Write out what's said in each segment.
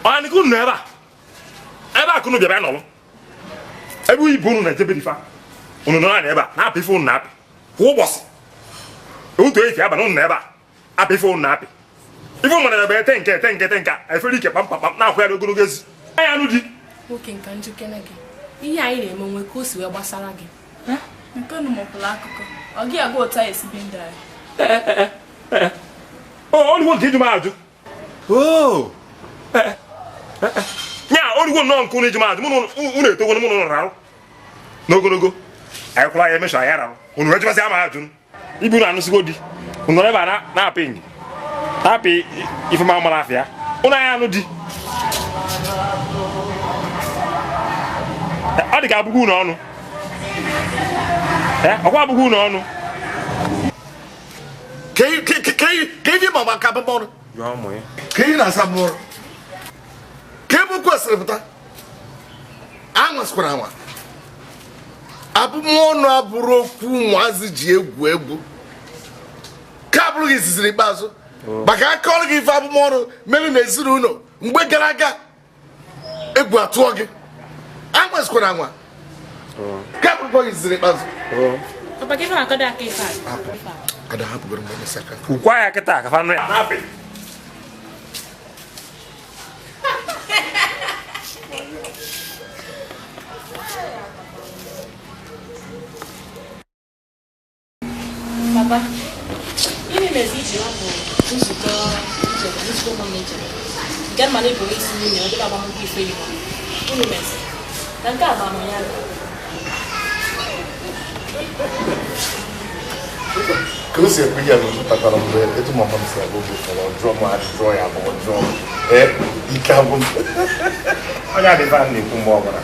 Ani ku neba. Eba kunu bia no. Ebu ibu nu na jebe difa. Unu no na eba, na api phone na api. Wo boss. E to e aba no na eba. Api phone na api. Ifu mo na ebe tenke tenke tenka. E feri ke pam pam na akwa ogologo ezi. Aya nu di. Nwoke nka njikere gị. Ihe anyị na-eme nwe ka o si wee gbasara gị. Nke nu mọpụla akụkọ. Ọ gị agwa otu anyị esi bi ndụ anyị. Oh, only one did you Oh. Nya, only one no nkunu ejima aju. Mu unu etogo mu no rarụ. N'ogologo. Anyị kwụla ya emesha ya rarụ. Unu ejibasi ama aju. Ibu na anụsigo di. Unu ebe na na apị ngi. Apị ife ma mara afịa. Unu anya anụ di. Ọ dị ka abụghị unu ọnụ. Ọkwa abụghị unu ọnụ. Can you mama kabamon? Can you nasabor? Can you kwesịrị anwa skwara anwa. Abụmọnụ abụrụ okwu ụmụazị ji egwu egwu. Ka abụrụ gị isiziri ikpeazụ. Maka aka ọrụ gị ife abụmọnụ mere na ezinụlọ mgbe gara aga egwu atụọ gị. Anwazikwana anwa. Ka bụrụkwa gị izizi n'ikpeazụ. Papa ka ife na-akọdo aka ife a. Ada hapụgoro m emesịa ka. Kwukwa ya kịta ka fa nụ ya. Na-apị. Papa, gịnị mere i ji hapụ nzukọ nzukọ ụmụnne njem? Nke mma na ịbụ isi nwunye ọ dịba agbamnkwụ ife ihu. Gịnị mere? Na nke a bụ amụ ya. Ka o si ekwu ya bụ kpatara mgbe etu mama m si agwa oge ụfọdụ ọ jụọ m ajụjụ ya bụ ọ jụọ m ee ike agwụ m. Onye adị ife a na-ekwu mgbe ọ bụla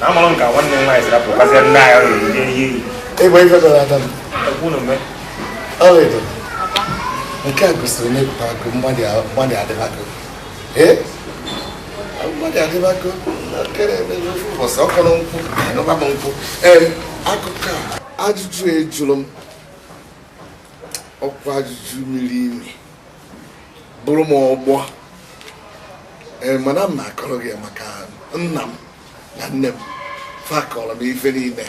na amalụ nka nwanne m nwaanyị siri apụ kwasịa nne anyị ọrịa eri ihe iyi. Ịgba ife dara ada m. Ekwu na mme. Ọlaedo, nke a gosiri na ịpụta akụ mmadụ adịbago. Ee, mmadụ adịbago kere emere ofe ụbọchị ọkọrọ nkwụ anụba m nkwụ. Ee, akụkọ a ajụjụ ejụrụ m ọkwa ajụjụ miri imi bụrụ m ọgbọ. Ee, mana m na-akọrọ gị maka nna m na nne m fa kọrọ m ife niile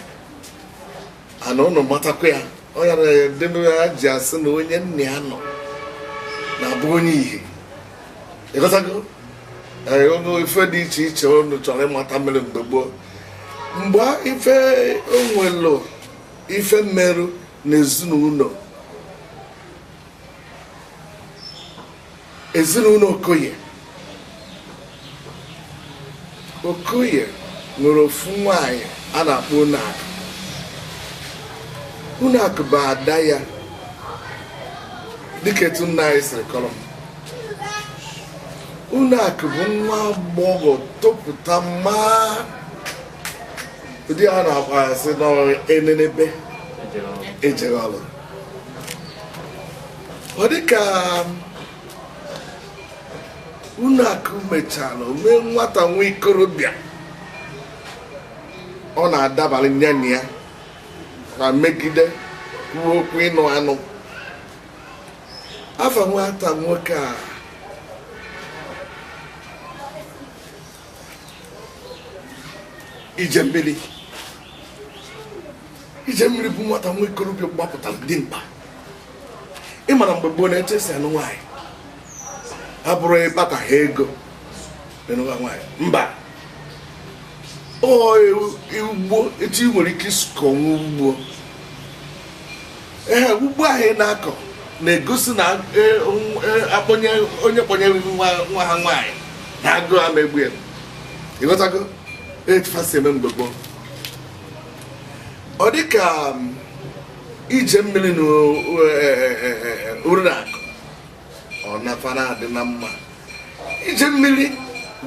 ana ụnụ matakwa ya. Ọ ya na ya ji asị na onye nna ya nọ na-abụ onye ihe. Ịghọtago? Ee, ụnụ ife dị iche iche ụnụ chọrọ ịmata mere mgbe gboo. Mgbe ife onwelu ife mmerụ n'ezinụlọ ezinụlọ Okoye. Okoye nwere ofu nwaanyị a na-akpọ Unuakụ. Unuakụ bụ ada ya dịka etu nna anyị siri kọrọ m. Unuakụ bụ nwa agbọghọ topụta maa ụdị a na-akpọ asị n'enenebe ejere ọrụ. Ọ dịka Unuakụ mechara mee nwata nwa ikorobịa ọ na-adabalị ya na ya ma megide kwuo okwu ịnụ anụ. Afa nwata nwoke a Ijemmiri. Ijemmiri bụ nwata nwa ikorobịa gbapụtara dimkpa. Ị mara mgbe gboo na-eche esi anụ nwaanyị abụrụ ịkpata ha ego n'ụwa nwaanyị mba ugbo etu ị nwere ike ịkọnwu ugbo. Ee, ugbo ahụ ị na-akọ na-egosi na akpọnye onye kpọnyere nwa ha nwaanyị na agụụ ama egbu ya. Ịghọtago etu fa si eme mgbe gboo. Ọ dị ka ije mmiri na Unuakụ ọ nafa na-adị na mma. Ije mmiri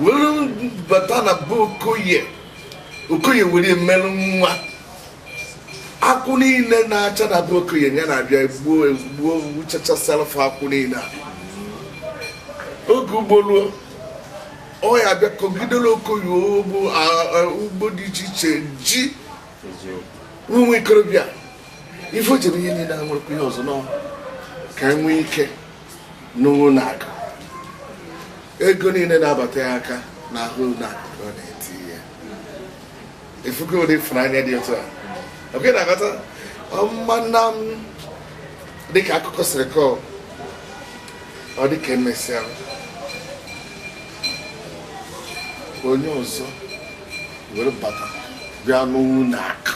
were bata na be Okoye. Okoye were mmerụ nwa akwụ niile na-acha na be Okoye ya na-abịa egbuo egbuo wuchachasịa akwụ niile a. Oge ugbo ruo ọ ya abịa kọgidere Okoye ugbo dị iche iche ji ụmụ ikorobịa ife o jere ihe niile nwekwa ihe ọzọ nọ ka e nwee ike n'Unuakụ. Ego niile na-abata ya aka n'ahụ Unuakụ ka ọ na-eti ya. Efugo ụdị ịfụnanya dị otu a. Oke na-aghọta ọmana m dịka akụkọ siri kọọ ọ dịka emesịa onye ọzọ were bata bịa n'Unuakụ.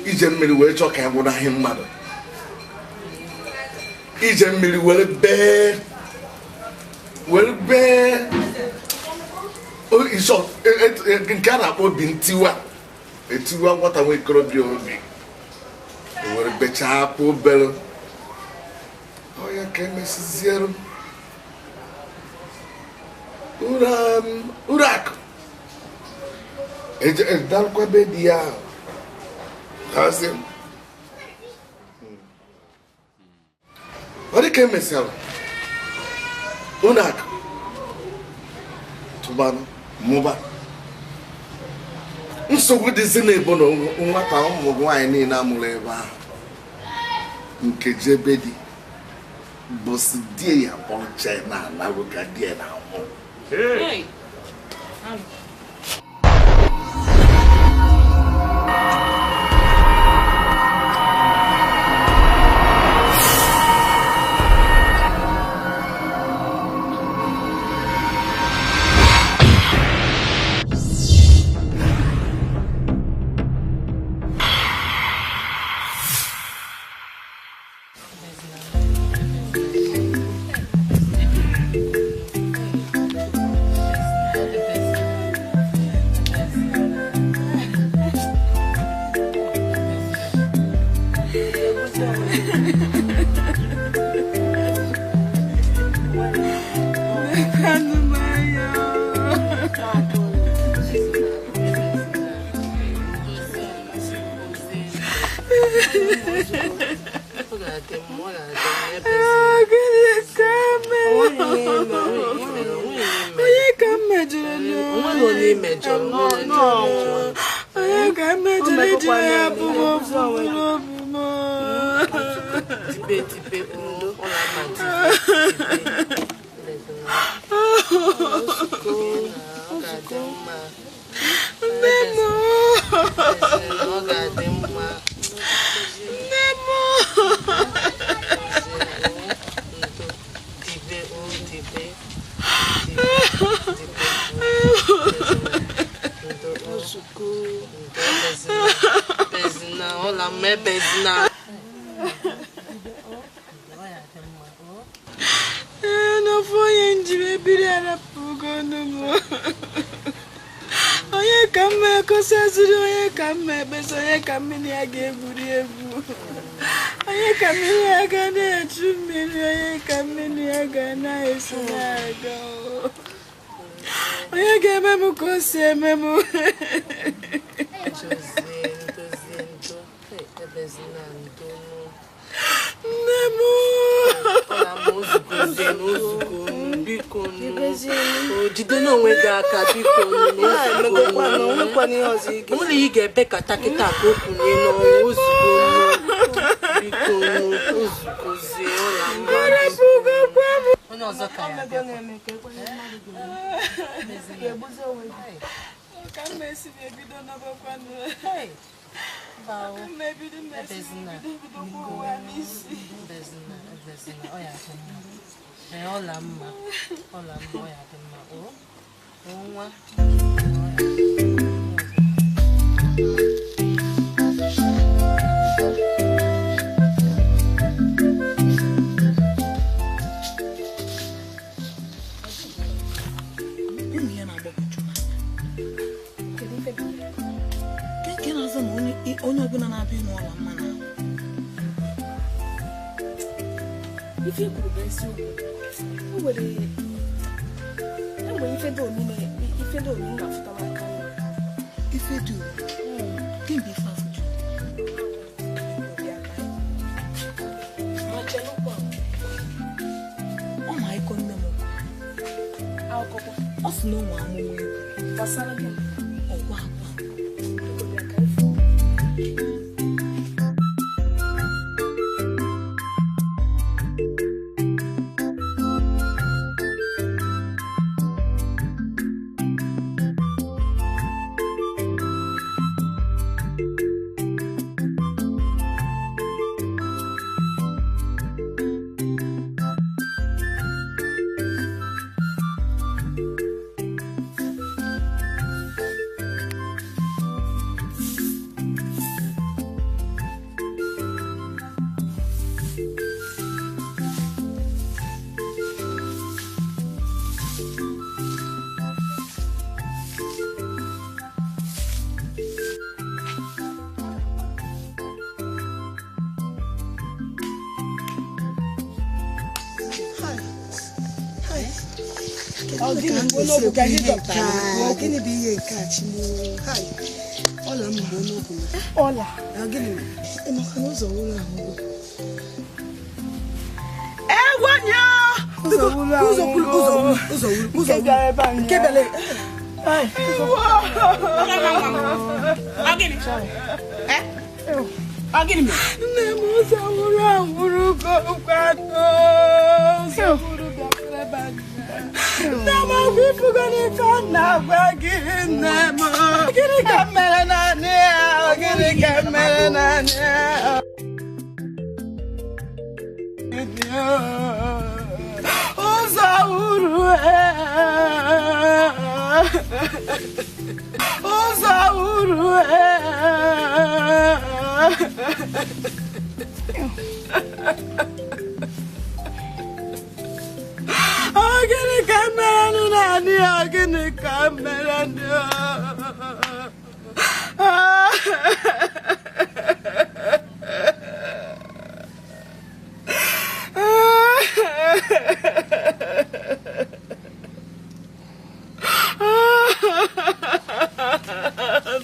Ije mmiri wee chọọ ka ya nwụnahị mmadụ. Ije mmiri were bee nke a na-akpọ obi ntiwa etiwa nwata nwa ikorobịa obi were bechaa akwa obere ọ ya ka emesiziere Unuakụ ejedarukwa be di ya ahụ. Ọ dị ka emesịara Unuakụ tụbanụ mụba. Nsogbu dịzi n'ebo na nwata ụmụ nwaanyị niile amụrụ ebe ahụ nke jebe di bụsị die ya kpọrọ na anago ka die na-anwụ. Alụ. Gịnị bụ ihe nke a Chimo? Ọla m bụ n'okwu. Ọla. Gịnị mere? Maka na ụzọ wụrụ ahụ. Egwenya! Ụzọ wụrụ ahụ. Ụzọ wụrụ ụzọ wụrụ ụzọ wụrụ ụzọ wụrụ. Nke bịara. Ọ gịnị? Ọ gịnị mere? Nne m ụzọ wụrụ ahụrụ ụzọ wụrụ bịara ebe a. Nne m ọgwụ ifugo Ịnụgo n'ife m na-agwa gị nne m. Gịnị ka m mere naanị ya? Gịnị ka m mere naanị ya? Ụzọ uru ụzọ uru. Gịnị ka m mere naanị ya? Gịnị ka m mere nụ?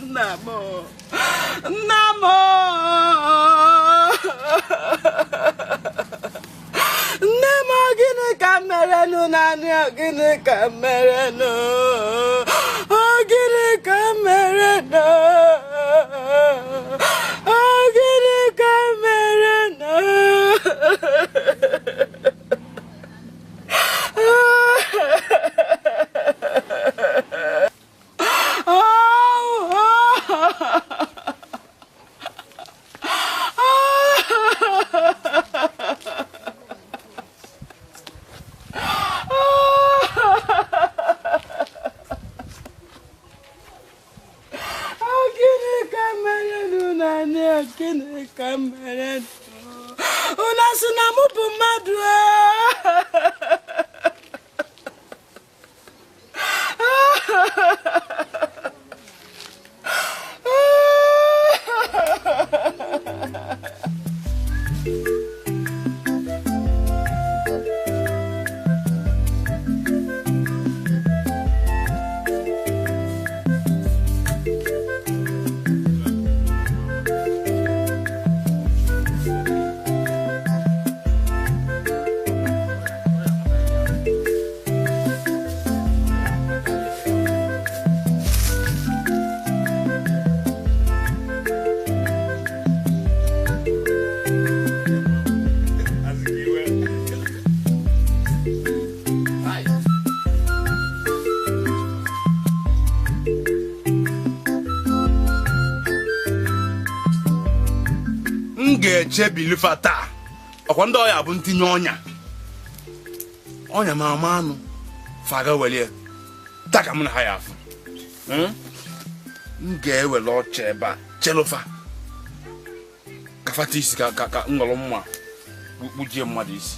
Nna m, nna m, nne m, gịnị ka m mere nụ naanị ya? Gịnị ka m mere nụ? Gịnị ka m mere nụ? Gịnị ka m mere nụ? Gịnị ka m mere nụ naanị ya? Gịnị ka m mere nụ? Unu asị na mụ bụ mmadụ? M ga-echebilifa taa. Ọkwa ndị ọya bụ ntinye ọnya ọnya ma ama anụ faga welie taa ka mụ na ha ya afụ. M ga-ewere ọcha ebe a chelufa ka fata isi ka ka ṅụrụ mma kpujie mmadụ isi.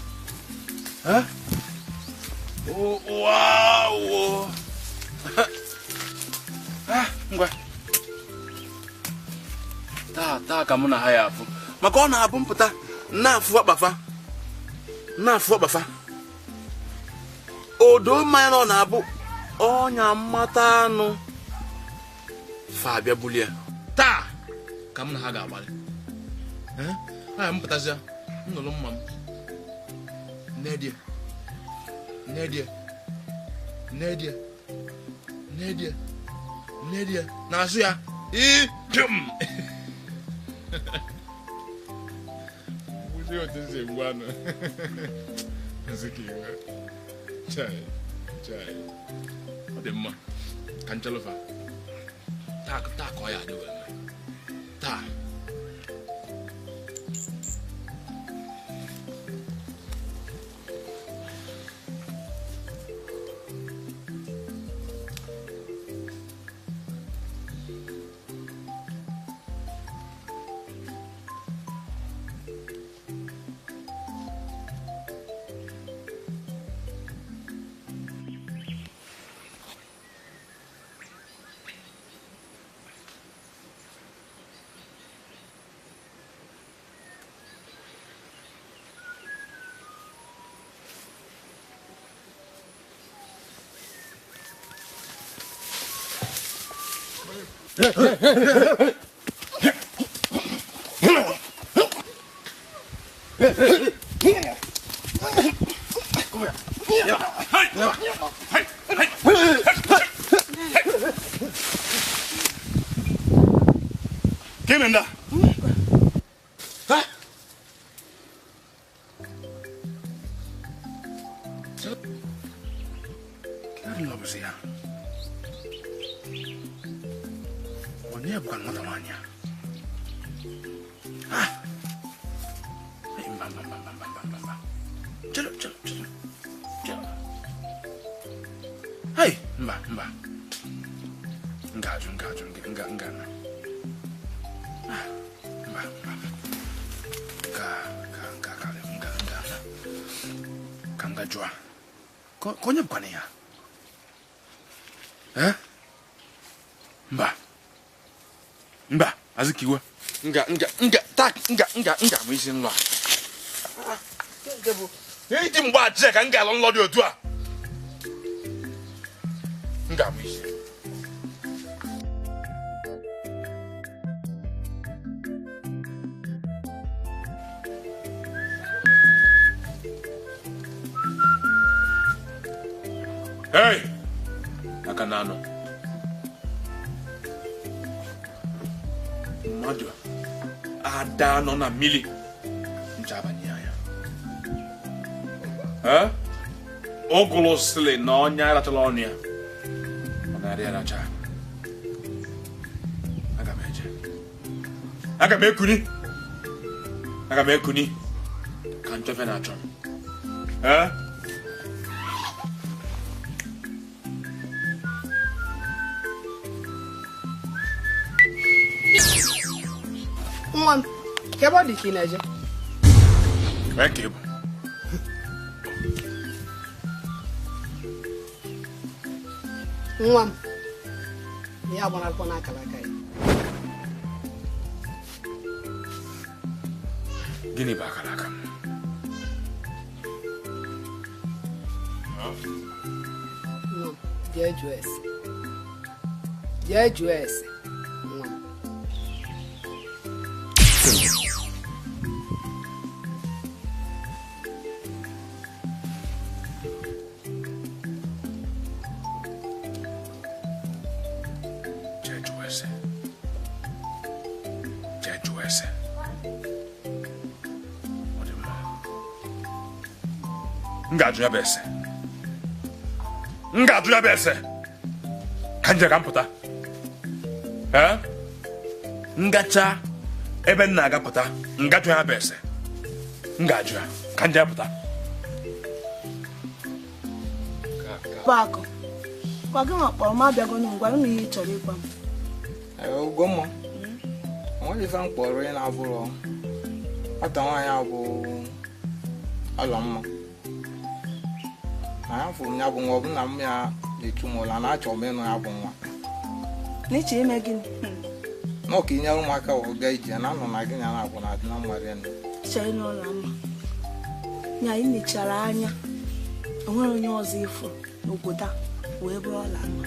Ngwa taa taa ka mụ na ha ya afụ maka ọ na-abụ mpụta na-afụ akpafa na-afụ akpafa odo mmanya na ọ na-abụ ọnya mmata anụ fa abịa bulie taa ka m na ha ga-agbalị. Aya m pụtazịa m nụrụ mma m nedie nedie nedie nedie nedie n'azụ ya ipịm. Chai, ọ dị mma ka nchelofa taa taa ka ọ ya adị wee mee taa. Kimenda? Ha? Daddy nlọ bụzi ya. Onye bụkwa nwata nwaanyị a? Ah! Mba, mba, mba, mba, mba, mba, mba. Chere, chere, chere. Chere. Hey, mba, mba. Nga ajụ, nga ajụ, nga, nga, na. Ah, mba, mba. Ka, ka, ka, ka, nga, nga, na. Ka nga jụa. Ka onye bụkwa ya? Eh? Mba. Mba, Azikiwe. Nga, nga, nga, tak, nga, nga, nga, ma isi nlọ a. Iji mgbe achịcha ka m ga-alụ nlọ dị otu a. M ga-amụ isi. Hey! Aka na anọ. Mmadụ ada nọ na mmiri ncha abanye anya. Eh? Ogolo sịrị na ọnya arachala ọnụ ya. Ọ na-arị aracha. Aga m eje. Aga m ekuni. Aga m ekuni. Ka nchọfe na-achọ m. Eh? Nwa m, ka ebe ọ dị ka ị na-eje? Ee, ka ị bụ. Nwa m, ya gbara akwụkwọ n'akara aka ya. Gịnị bụ akara aka m? Nwa m, jee jụọ ese. Jee jụọ ese, nwa m. Jee jụọ ese. Jee jụọ ese. Ọ dị mma. M ga-ajụ ya bụ ese. M ga-ajụ ya bụ ese. Ka nje ka m pụta. Ee? Ngacha ebe m na-aga pụta, m ga-ajụ ya bụ ese. M ga-ajụ ya. Ka nje pụta. Akụ, gwa gị nwa kpọrọ m abịago ngwa m ihe ị chọrọ ịgwa m. Ugomma, onweghị ife m kpọrọ onye na-abụrụ nwata nwaanyị a bụ Ọlọmma. Na ya fụrụ m ya bụ nwa, ọ bụ na m ya na-echu m ụla na achọrọ m ịnụ ya bụ nwa. N'iche ime gịnị? Nọ ka inyere ụmụaka wụ gaa ije na anọ na gị na na-abụ na adị na mma rinne. Chọrọ ịnụ Ọlọmma. Nya ị nechara anya, o nwere onye ọzọ ịfụrụ n'obodo a wee bụrụ Ọlọmma.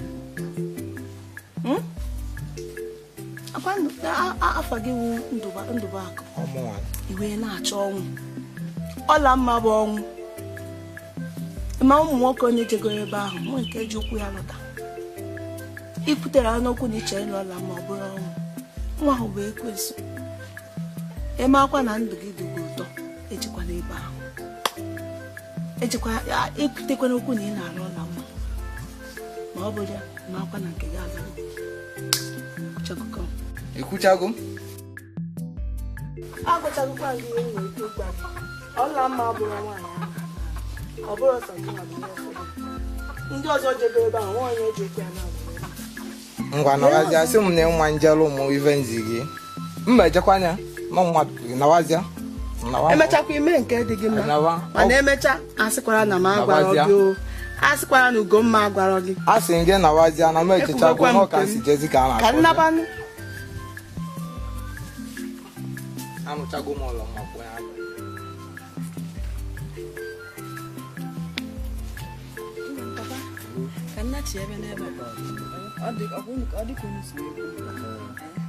Akwa afọ gị wụ Ndụbụakụ. I wee na-achọ ọnwụ. Ọlọmma bụ ọnwụ. Ma ụmụ nwoke onye jegoro ebe ahụ, mụ nke ji ụkwụ ya lọta. Ikwutere n'okwu na ịchọ ịlụ Ọlọmma, ọ bụrụ ọnwụ. Nwa ahụ bụ ekwensu. Eme akwa na ndụ gị dịgị ụtọ, ejikwana ebe ahụ. Ejikwa ekwutekwana okwu na ị na-alụ Ọlọmma. Ma ọ bụrụ ya, ma akwa na nke gị agaghị. Chakụkọ. Ekwuchago? Agwachagokwa gị ihe nwere ike ịgwa gị. Ọlọmma abụrụ nwaanyị ahụ. Ọ bụrụ ọsọ gị nwa bụ ihe ụfọdụ. Ndị ọzọ jego ebe ahụ, nwa onye ji okwu ya na-abụ. Ngwa nawazia, sị m na ịnwa njelụ ụmụ ife nzi gị. Mba ejekwanya, nọ mmadụ gị nawazia. Emechakwa ime nke dị gị mma. Mana emecha, asịkwara na m agwara gị o. Asịkwara na Ugomma agwara gị. A sị m gị nawazia na m echechago na ọ ka nsi jezi ka a na-akpọ. Ka nnabanụ. Anụchago m Ọlọmma kwụ ya. Ka nna chi ebe n'ebe a. Ọ dị ka unu si ekwu.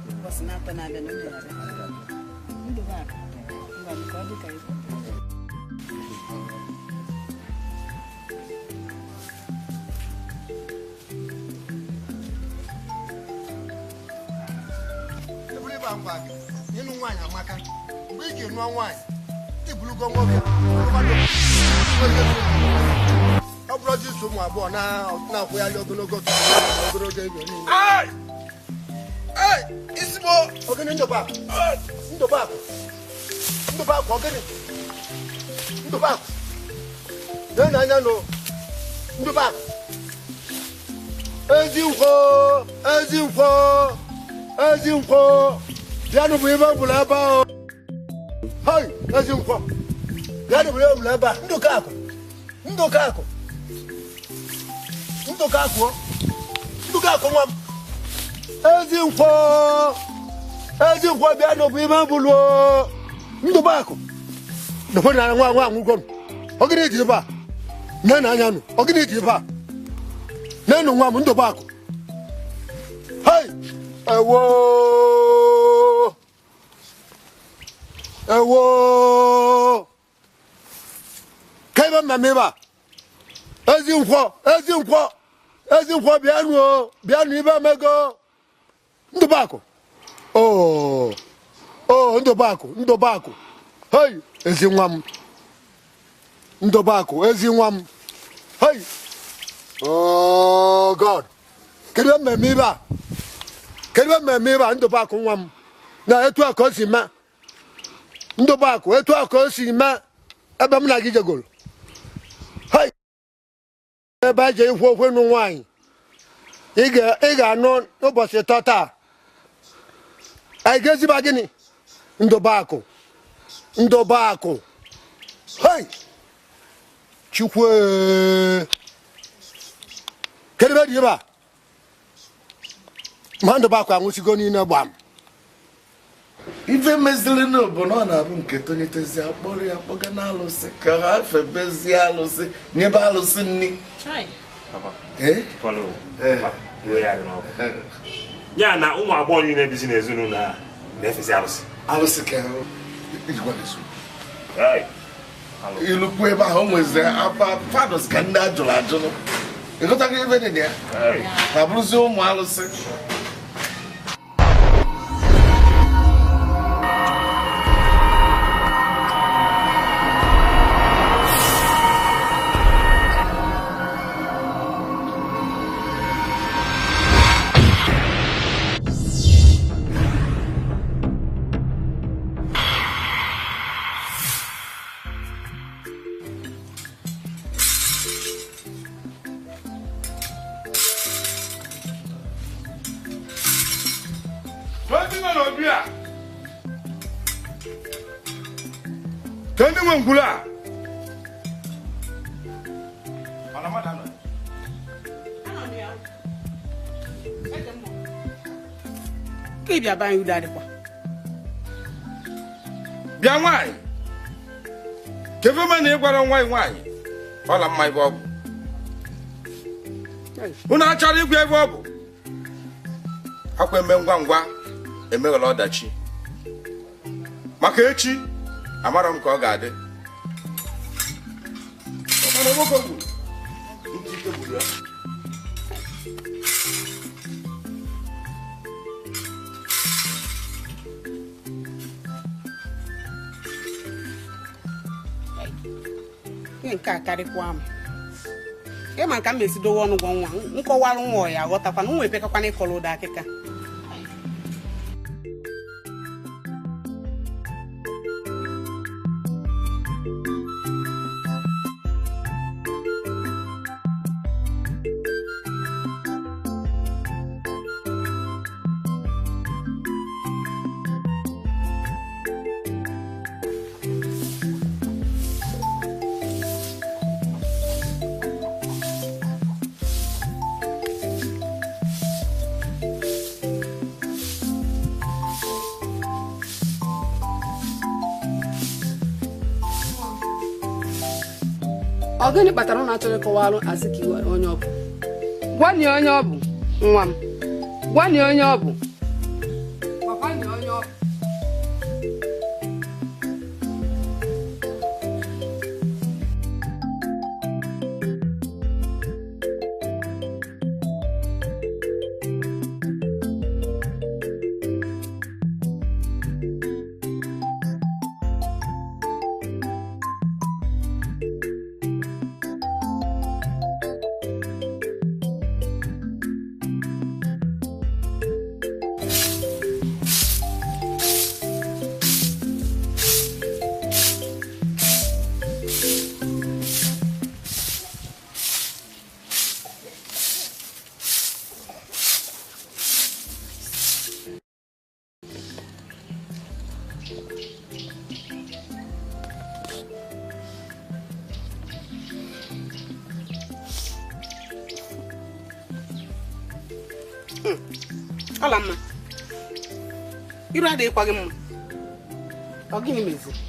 Ụbọchị na-atọ na-abịa na unu ya-abịa. Ndụbụakụ, ngwa m ka ọ dị ka ikwu. Ịnụ nwaanyị amaka. Mgbe ị ga-enụ nwaanyị, ibulugo nwoke. Ọ bụrụ ọjị izu ụmụ abụọ na-akwụgharị ogologo ogologo ego niile. Isimo ogene Ndụbakụ. Ndụbakụ. Ndụbakụ ogene. Ndụbakụ. Lee n'anya nụ. Ndụbakụ. Ezi nkwọ, ezi nkwọ, ezi nkwọ. Bịanụ bụ ibe mbụrụ ebe ahụ. Hei, ezi nkwọ. Bịanụ bụ ibe mbụrụ ebe a. Ndụkakụ. Ndụkakụ. Ndụkakụ. Ndụkakụ nwa m. Ezi nkwọ. Ezi nkwọ bịanụ bụ ibe mbụrụ. Ndụbakụ. Ndụkwe na nwa nwa nwụgwọ m. Ogene dị ebe a. Nne na anya nụ. Ogene dị ebe a. Nenu nwa m Ndụbakụ. Hei! Ewo! Ewo! Ka ebe mmemme ebe a. Ezi nkwọ, ezi nkwọ, ezi nkwọ bịanụ o, bịanụ ibe emego. Ndụbakụ. Oo! Oo, Ndụbakụ, Ndụbakụ. Hei! Ezi nwa m. Ndụbakụ, ezi nwa m. Hei! Oh God. Kedu ebe mmemme ibe a? Kedu ebe mmemme ibe a Ndụbakụ nwa m? Na etu a ka o si mee. Ndụbakụ, etu a ka o si mee ebe m na gị jegoro. Hei! Ebe a je ikwu okwu nụ nwaanyị. Ị ga-anụ ụbọchị tọ taa. Anyị ga-eziba gịnị? Ndụbakụ. Ndụbakụ. Hei! Chukwu! Kedu ebe dị ebe a? Ma Ndụbakụ anwụsigo niile gbam. Ife meziri bụ na ọ na-abụ nke tonyetezi akpọrọ ya kpọga n'alụsị ka ha febezie alụsị nyebe alụsị nni. Ya na ụmụ agbọghọ niile bizi n'ezinụlọ a na-efezi alụsị. Alụsị ka ilukwu ebe ahụ o nweziri afa fados ka ndị ajụrụ ajụrụ. Ịghọtago ife dị na ya? Ma bụrụzie ụmụ alụsị. Bịa nwaanyị kefe ma na ị gwara nwaanyị nwaanyị ọla mma ebe ọ bụ unu achọrọ igwe ebe ọ bụ akwa eme ngwa ngwa emeghela ọdachi maka echi amara m ka ọ ga-adị. Nke a karịkwa m ịma nka m esi dowe ọnụ gwa nwa nkọwara nwa ya aghọtakwana nwa epekakwana ịkọrọ ụda akịka. Ọ gịnị kpatara ụnụ achọghị ịkọwalụ Azikiwe onye ọ bụ? Gwanị onye ọ bụ nwa m. Gwanị onye ọ bụ. Gwakwanị onye ọ bụ. Ọla mma. Iru adịghịkwa gị mma. Ọ gịnị meziri?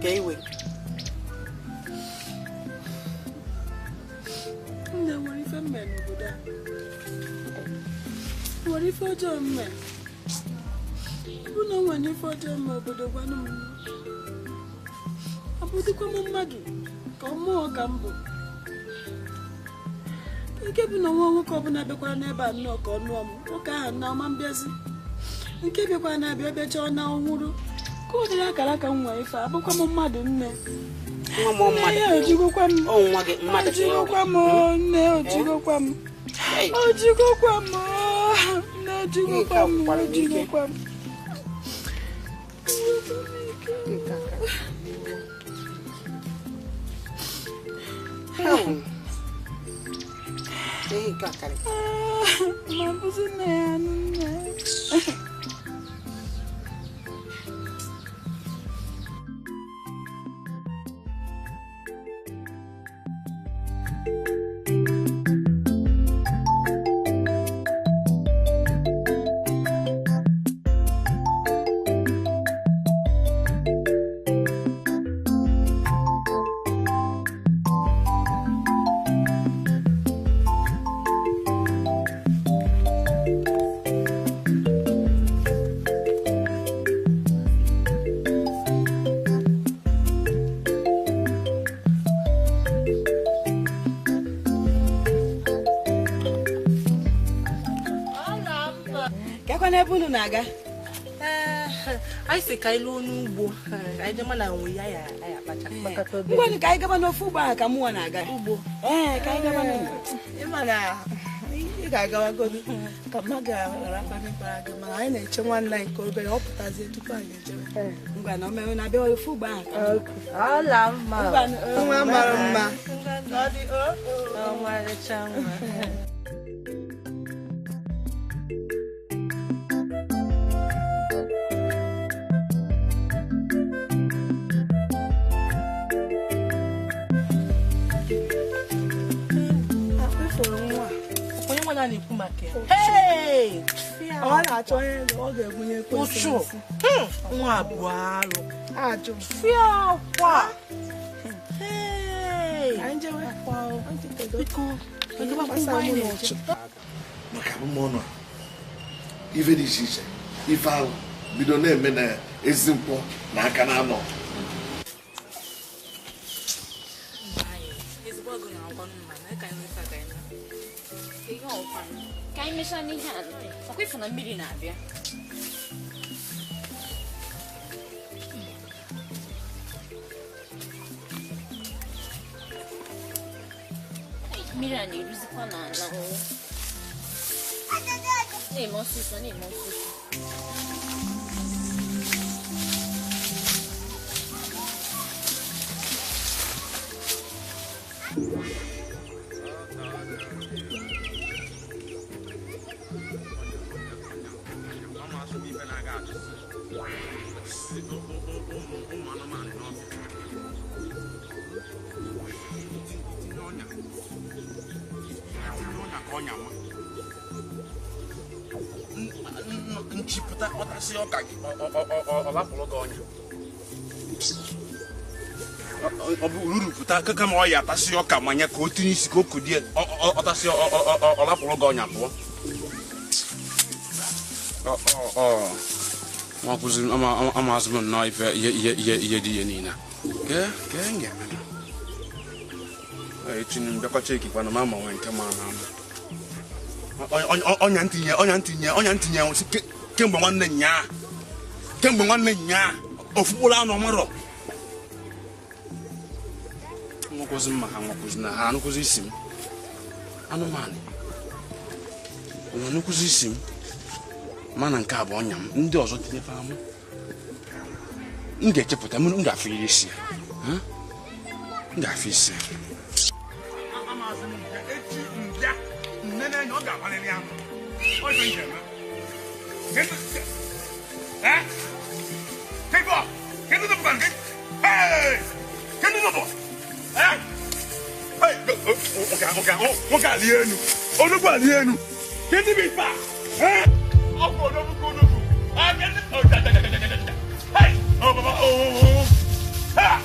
Ka iwe. Nne nwere ife mme n'obodo a. Nwere ife ọjọọ mme. Bụ na o nwere ife ọjọọ mme obodo gwanụ m. Ọ bụdịkwa m mmadụ ka ọ mụọ ka m bụ. Nke bụ na nwa nwoke ọbụla bịakwara n'ebe a nnọọ ka ọ nụọ m. Nwoke ahụ na ọma mbịazi. Nke bịakwara na-abịa bịachaa na ọhụrụ. Ka ọ dịrị akara aka m nwee ife abụkwa m mmadụ nne. Nne ojigokwa m. Ojigokwa m nne ojigokwa m. Ojigokwa m nne ojigokwa m ojigokwa m. Ma bụzi nne ya nne. Na-aga anyị si ka anyị lụọ n'ugbo anyị jema na nwe ya ya akpacha ngwanụ ka anyị gaba n'ofe ugbo ahụ ka mụnwa na-aga ugbo ee ka anyị gaba n'ugbo ịma na ị ga-agawagodu ka mma ga-arakwana gị mana anyị na-eche nwanne anyị ka obere ọ pụtazie tupu anyị ejebe ngwa na omere na-abịa ofe ugbo ahụ ọla mma nwa mara mma ọmarịcha nwa. Ọ na-achọ onye ọ ga-ebunye ekwentị. Nwa abụọ alụ. Ajụ. Fịa ọkwa. Maka abụmọnụ a, ife dị iche iche, ife ahụ bido na-eme na ezi nkwọ na aka na anọ. Ka anyị mechaa n'ihe a ọkwa ịfụ na mmiri na-abịa. Mmiri a na-eruzikwa n'ala. Na-eme ọsịsọ na-eme ọsịsọ. Nchịpụta ọtasị ọka gị ọ lapụrụ gị ọnya ọ bụ ururu pụta kama ọ ya atasị ọka manya ka o tinye isi ka o kudie ọtasị ọ lapụrụ gị ọnya pụọ. Amazị m nnọọ ife ihe dị ihe niile echi m bịakwacha ekikwana ma ama nwee nke ma na ama ọnya ntinye ọnya ntinye ọnya ntinye kemgbe nwanne nyaa kemgbe nwanne nyaa ofu mkpụrụ anụ ọmarọ nwakwụzi mma ha nwakwụzi na ha anụkwụzi isi m anụmanụ anụkwụzi isi m mana nke a bụ ọnya m ndị ọzọ tinyefe amụ m ga-echepụta m ga-afụ ihe isi ya m ga-afụ isi ya. Nwoke ali enu. Odogwu ali enu. Kedu bụ ife a? Ọ bụ odogwu ka odogwu. Hey! Oh, baba, oh, ha!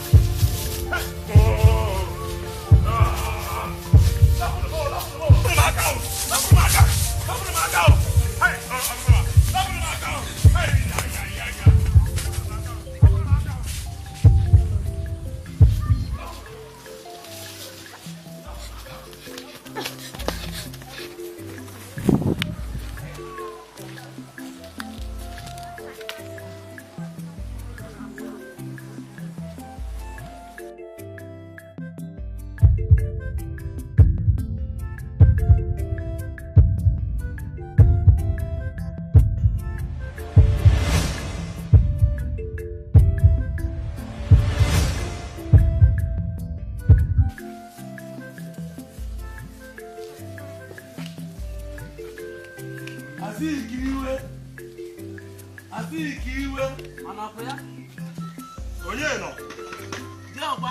Onye nọ? Diọkwa.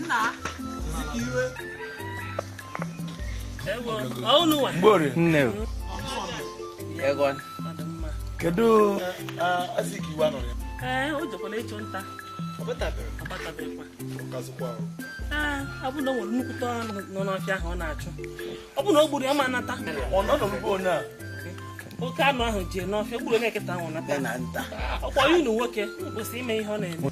Nna. Azikiwe. Ewo, ọnụ wa. Mgbori. Nne. Ego. Kedu Azikiwe anọ ya? Ee, o jekwala ịchụ nta. Ọ batabere. Ọ batabekwa. Ọ kazikwa. Ee, ọ bụ na o nwere nnukwute anụ nọ n'ọfịa ahụ ọ na-achụ. Ọ bụ na o gburu ya ma nata. Ọ nọ n'ugbo onye a? Oke anụ ahụ jee n'ọfịa gburu onye nkịta ahụ nata. Ọkwa ya unu nwoke kwesịrị ime ihe ọ na-eme.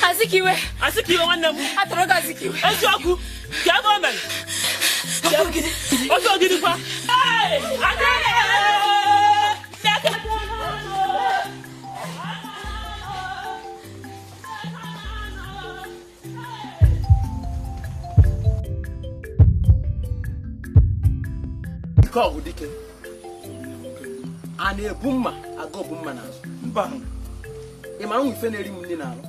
Azikiwe. Azikiwe nwanne m. Atọrọ gị Azikiwe. Eziokwu. Ka ebe o mere. Ofe ogidi kwa. Ike ọgụ dike. A na-ebu mma aga obu mma n'azụ. Mba. Ị ma nwa ife na-eri m nri n'alụ.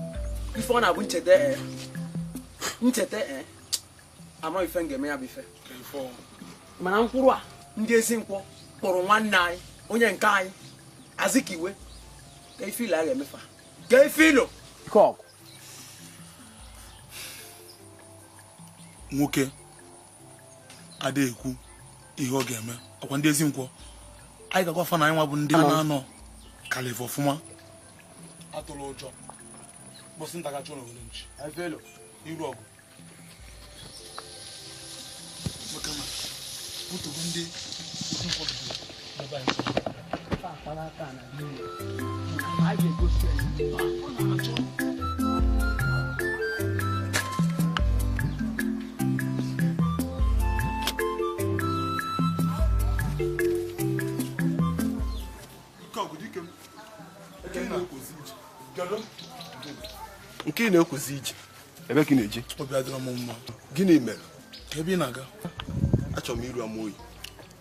Ife ọ na-abụ ncheta ncheta ama ife m ga-eme ya bụ ife. Mana mkpụrụ a ndị ezi nkwọ kpụrụ nwanne anyị onye nke anyị Azikiwe ka ife ilo a ga-emefa ka ife ilo. Nwoke ada ekwu ihe ọ ga-eme ọkwa ndị ezi nkwọ anyị ga-agwa fa na anyị nwa bụ ndị na-anọ kalifa ọfụma atụrụ ụjọ. Bọsị nta ga-achụ ụlọ nchi. Iru ọgụ. Maka na otogo ndị ezi nkwọ bidoro n'ebe anyị. Nke ị na-ekwuzi ije ebe ka ị na-eje? Obi adịrọ m mma. Gịnị mere? Ka ebe ị na-aga? Achọrọ m iru ama oyi.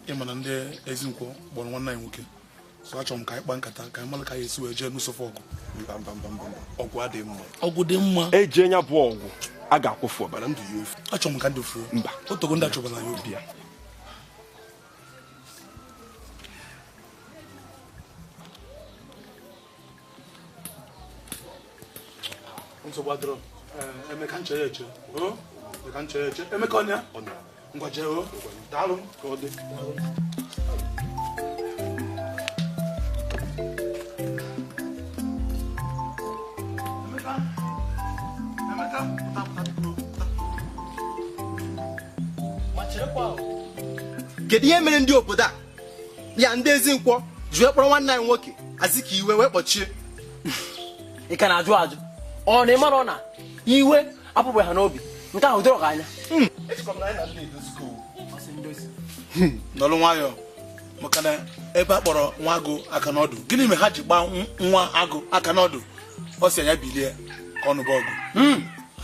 Ị ma na ndị ezi nkwọ kpọrọ nwanne anyị nwoke so achọrọ m ka anyị kpaa nkata ka anyị mara ka anyị esi wee jee n'ụsọfọ ọgụ. Mba mba mba mba. Ọgụ adịghị mma. Ọgụ dị mma. Eje nya bụ ọgụ a ga-akwụfu ọbara ndụ ya efu. Achọrọ m ka ndụ fuo. Mba. Otogo ndị achọbara ya obi ya. Nsogbu adịrọ. Emeka nche ya eche. Emeka nche ya eche. Emeka ọnya. Ngwa jee o. Daalụ ka ọ dị. Emeka. Emeka. Pụta pụta biko. Ma cherekwa o. Kedu ihe mere ndị obodo a? Ya ndị ezi nkwọ Ji wee kpọrọ nwanne anyị nwoke Azikiwe wee kpọchie. Ị ka na-ajụ ajụ ọ na ịmara na iwe apụbeghị ha n'obi nke ahụ doro gị anya. Nọrọ nwayọọ maka na ebe a kpọrọ nwa agụ aka n'ọdụ, gịnị mere ha ji gbaa nwa agụ aka n'ọdụ? Ọ sị anya bilie ka ọ nụba ọgụ.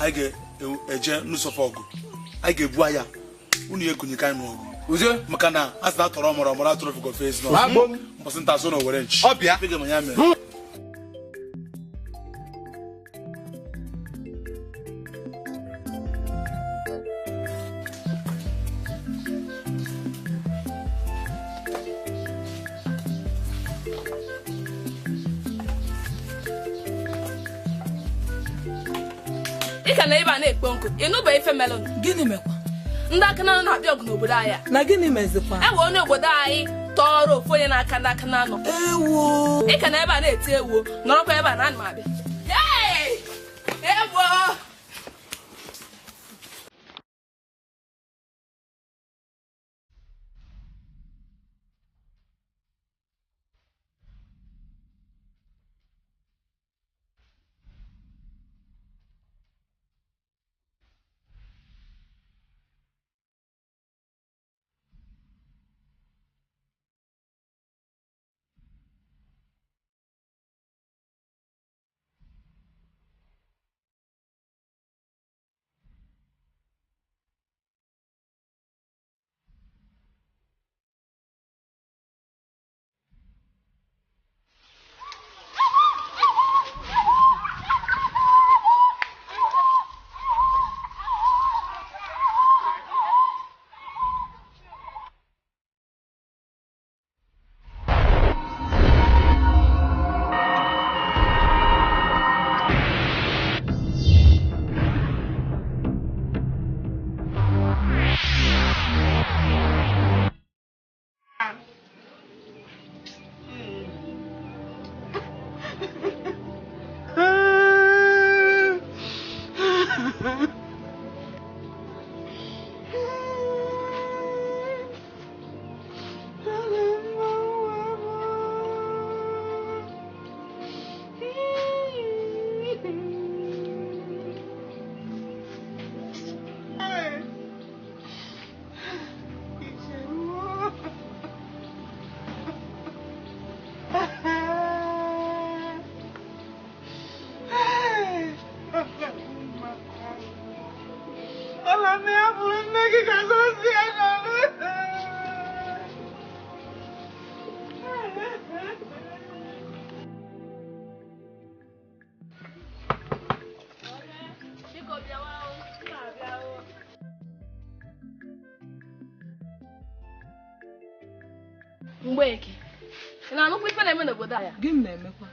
Anyị ga-eje n'ụsọfọ ọgụ, anyị ga-ebu aya unu ya ekunye ka anyị nụ ọgụ maka na a sị na atọrọ mọrọ mọrọ atụrụ fụgo fes nọ mbọsị nta asụ na owere nchi ọbịa ya mere. Ị ka na ebe a na-ekpo nkụ ịnụba ife melon. Gịnị mekwa? Ndị aka na na-abịa ọgụ n'obodo anyị. Na gịnị mezikwa? Ewe onye obodo anyị tọọrọ ofu onye n'aka ndị aka na anọ. Ewo! Ị ka na ebe a na-eti ewo, nọrọkwa ebe a na anụ abịa. Ewo! Mgbeke, ị na-anụkwa ife na-eme n'obodo a? Gịnị na-emekwa?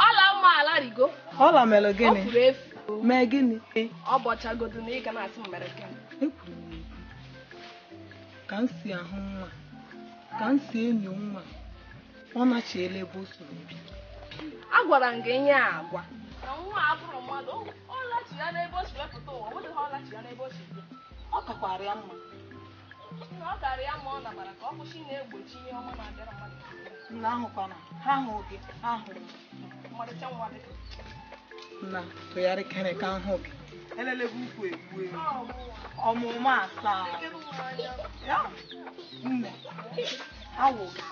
Ọla mma ala rigo. Ọla mere gịnị? Ọ furu efu. Mee gịnị? Ọ bọchagodu na ị ga na-asị m mere gịnị? Ekwuru m ekwu. Ka m si ahụ nwa, ka m si enyo nwa, ọ nachiela ebe o soro bi. Agwara m gị ihe a agwa. Na nwa a bụrụ mmadụ, ọ lachiri ya n'ebe o si wepụta ụwa, ọ bụghị ọ lachiri ya n'ebe o si bịa. Ọ kakwara ya mma. Ọ karịa ya ma ọ nabara ka ọ kwụsị na-egbochi ihe ọma na-abịara mmadụ. Nna ahụkwana, ha ahụ gị, ha hụrụ m. Mmadụ nwa dị. Nna, tụgharịkere ka ahụ gị. Elelebe ukwu egbu ewu. Ọmụmụ asaa. Ya, nne, awụ gị.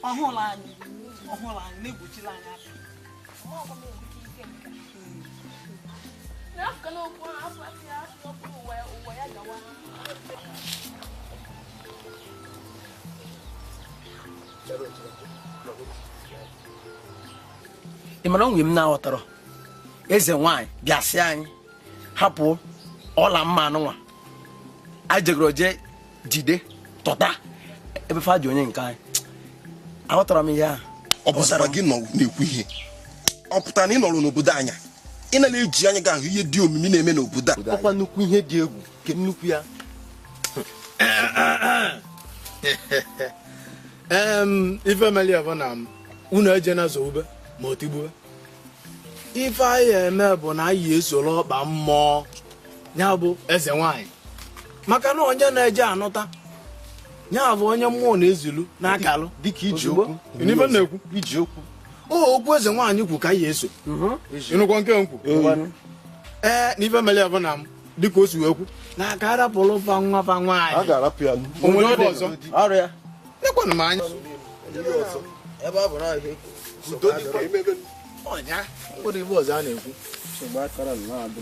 Ọhụrụ anyị, na-egbochila anyị aka. Ị mara nwunye m na-aghọtara eze nwaanyị bịa sị anyị hapụ ọla mma anụnwa anyị jegoro jee jide tọta ebe fa ji onye nke anyị. Aghọtara m ihe ahụ. Ọ bụzara gị nọ na-ekwu ihe ọ pụtara na ị nọrọ n'obodo anya ị na na-eji anya gị ahụ ihe dị omimi na-eme n'obodo a. Ọkwa nnukwu ihe dị egwu nke nnukwu ya. Ife meli bụ na unu eje na zoube ma o tigbue. Ife anyị eme bụ na anyị esoro ọkpa mmụọ ya bụ eze nwaanyị maka na onye na-eje anụta Ya bụ onye mmụọ na-ezulu n'akalụ dịka iji okwu. Ife na-ekwu iji okwu. O okwu eze nwaanyị kwu ka anyị eso. Ịnụkwa nke nkwu. Ee, na ife mere ya bụ na m dịka o si wee kwu na aka arapụrụ fa nwa fa nwaanyị. A ga-arapụ ya. O nwere ife ọzọ. Ọrụ ya. Nekwanụ m anya. Ebe ọ bụ na ihe udo dịkwa imebe. Ọnya, nwere ife ọzọ a na-ekwu. Nsogbu akara na-adị.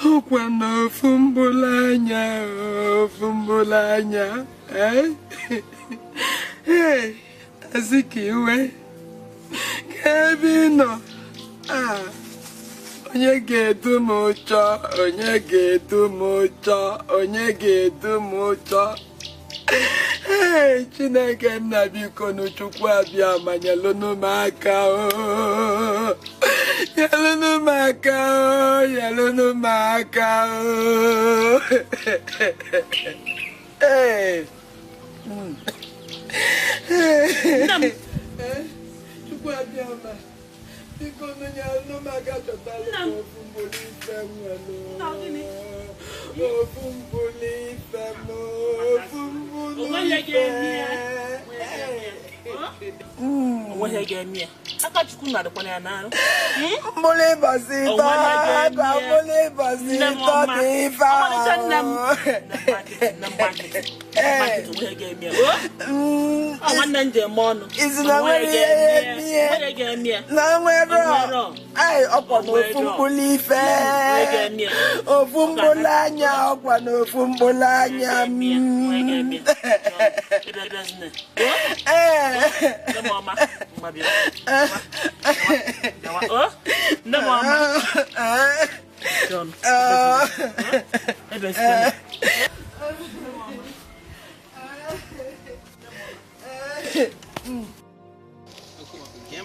Ọkwa n'ofu mbụlụ anya, ofu mbụlụ anya. Ee, Azikiwe, ka ebe ị nọ, onye ga-edu m ụchọ, onye ga-edu m ụchọ, onye ga-edu m ụchọ. Ee, Chineke nna biko nụ Chukwu abịa ma nyelụnụ m aka o. Nyelụnụ m aka o, nyelụnụ m aka o. Ee. Nna m. Chukwu abịa ma biko nụ nyelụnụ m aka chọtalụ m ofu mgbụlụ ife m nwelụ. Ofu mgbụlụ ife m, ofu mgbụlụ ife. Onweghị ga-eme ya. Aka Chukwu na-adịkwana ya n'arụ. Mgbụlụ ịbọsị ịtọ, aka mgbụlụ ịbọsị ịtọ dị ife ahụ. Nne m nwanne m ji eme ọnụ. Izu na nwere ihe eme ya. Na nwere ai ọkwa n'ofu mkpụlụ ife. Ofu mkpụlụ anya ọkwa n'ofu mkpụlụ anya m. Nne m ọma.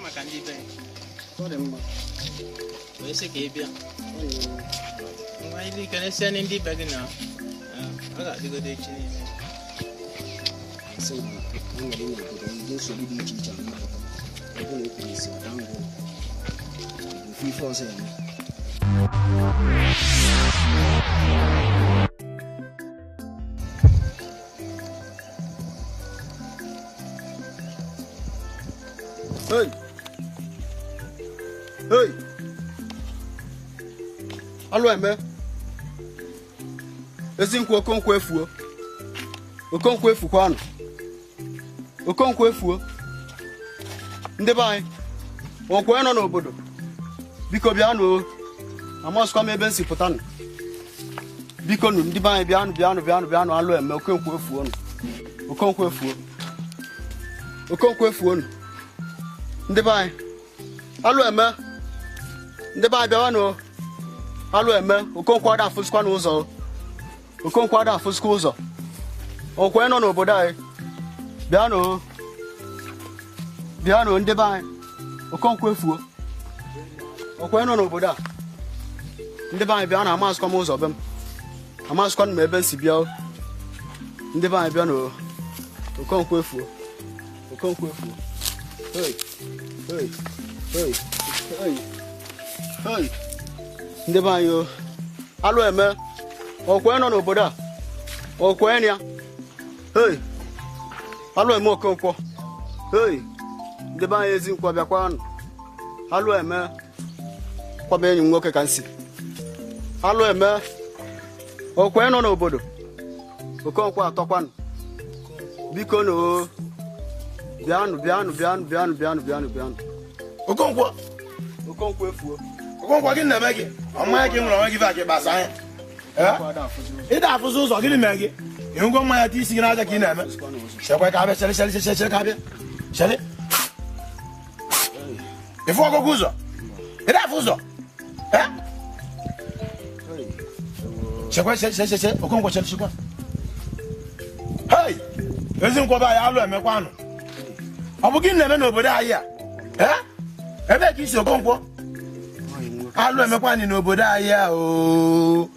Maka ndị be ọ dị mma wee sị ka ị bịa ngwa ịdị kenesia ndị be gị na ọ ga-adịgodo echi niile. Sị na nwere n'obodo ndị nsogbu dị iche iche na-apụta ọ bụrụ na ekwuru isi ọda ngwụ ofu ife ọzọ eme. Hey! Hey! Alụ eme. Ezinkwu Okonkwo efuo. Okonkwo efukwanụ. Okonkwo efuo. Ndị be anyị, okwe nọ n'obodo. Biko bịanụ o. Amasịkwa m ebe m si pụtanụ. Biko nụ ndị be anyị bịanụ bịanụ bịanụ bịanụ alụ eme Okonkwo efuo nụ. Okonkwo efuo. Okonkwo efuo nụ. Ndị be anyị, alụ eme. Ndị be anyị bịawanụ. Alụ eme Okonkwo ada afụsịkwa n'ụzọ. Okonkwo ada afụsịkwa ụzọ. Okwe nọ n'obodo anyị. Bịanụ. Bịanụ ndị be anyị. Okonkwo efuo. Okwe nọ n'obodo a. Ndị be anyị bịanụ amasịkwa m ụzọ be m. Amasịkwa m ebe m si bịa. Ndị be anyị bịanụ. Okonkwo efuo. Okonkwo efuo. Hey! Hey! Hey! Hey! Hey! Ndị be anyị o. Alụ eme. Okwe nọ n'obodo a. Okwe ya. Hey! Alụ eme Okonkwo. Hey! Ndị be anyị Ezinkwu bịakwanụ. Alụ eme. Kwaba enyi m nwoke ka m si. Alụ eme. Okwe nọ n'obodo. Okonkwo atọkwanụ. Biko nụ o. Bịanụ bịanụ bịanụ bịanụ bịanụ bịanụ bịanụ. Okonkwo. Okonkwo efuo. Okonkwo gịnị na-eme gị? Ọ mmanya gị nwere onwe gị va gị gbasa anya. Ị da-afụzi ụzọ gịnị mere gị? Ịhụgo mmanya dị isi gị n'aja ka ị na-eme. Chekwa ka abịa chere chere chere chere ka abịa. Chere. Ịfụ ọgụgụ ụzọ. Ị da-afụ ụzọ. Chekwa chere chere chere Okonkwo chere chekwa. Hey! Ezinkwu be anyị alụ emekwanụ. Ọ bụ gịnị na-eme n'obodo anyị a? Ebee ka isi Okonkwo? Alụ emekwanụ n'obodo anyị a ooo.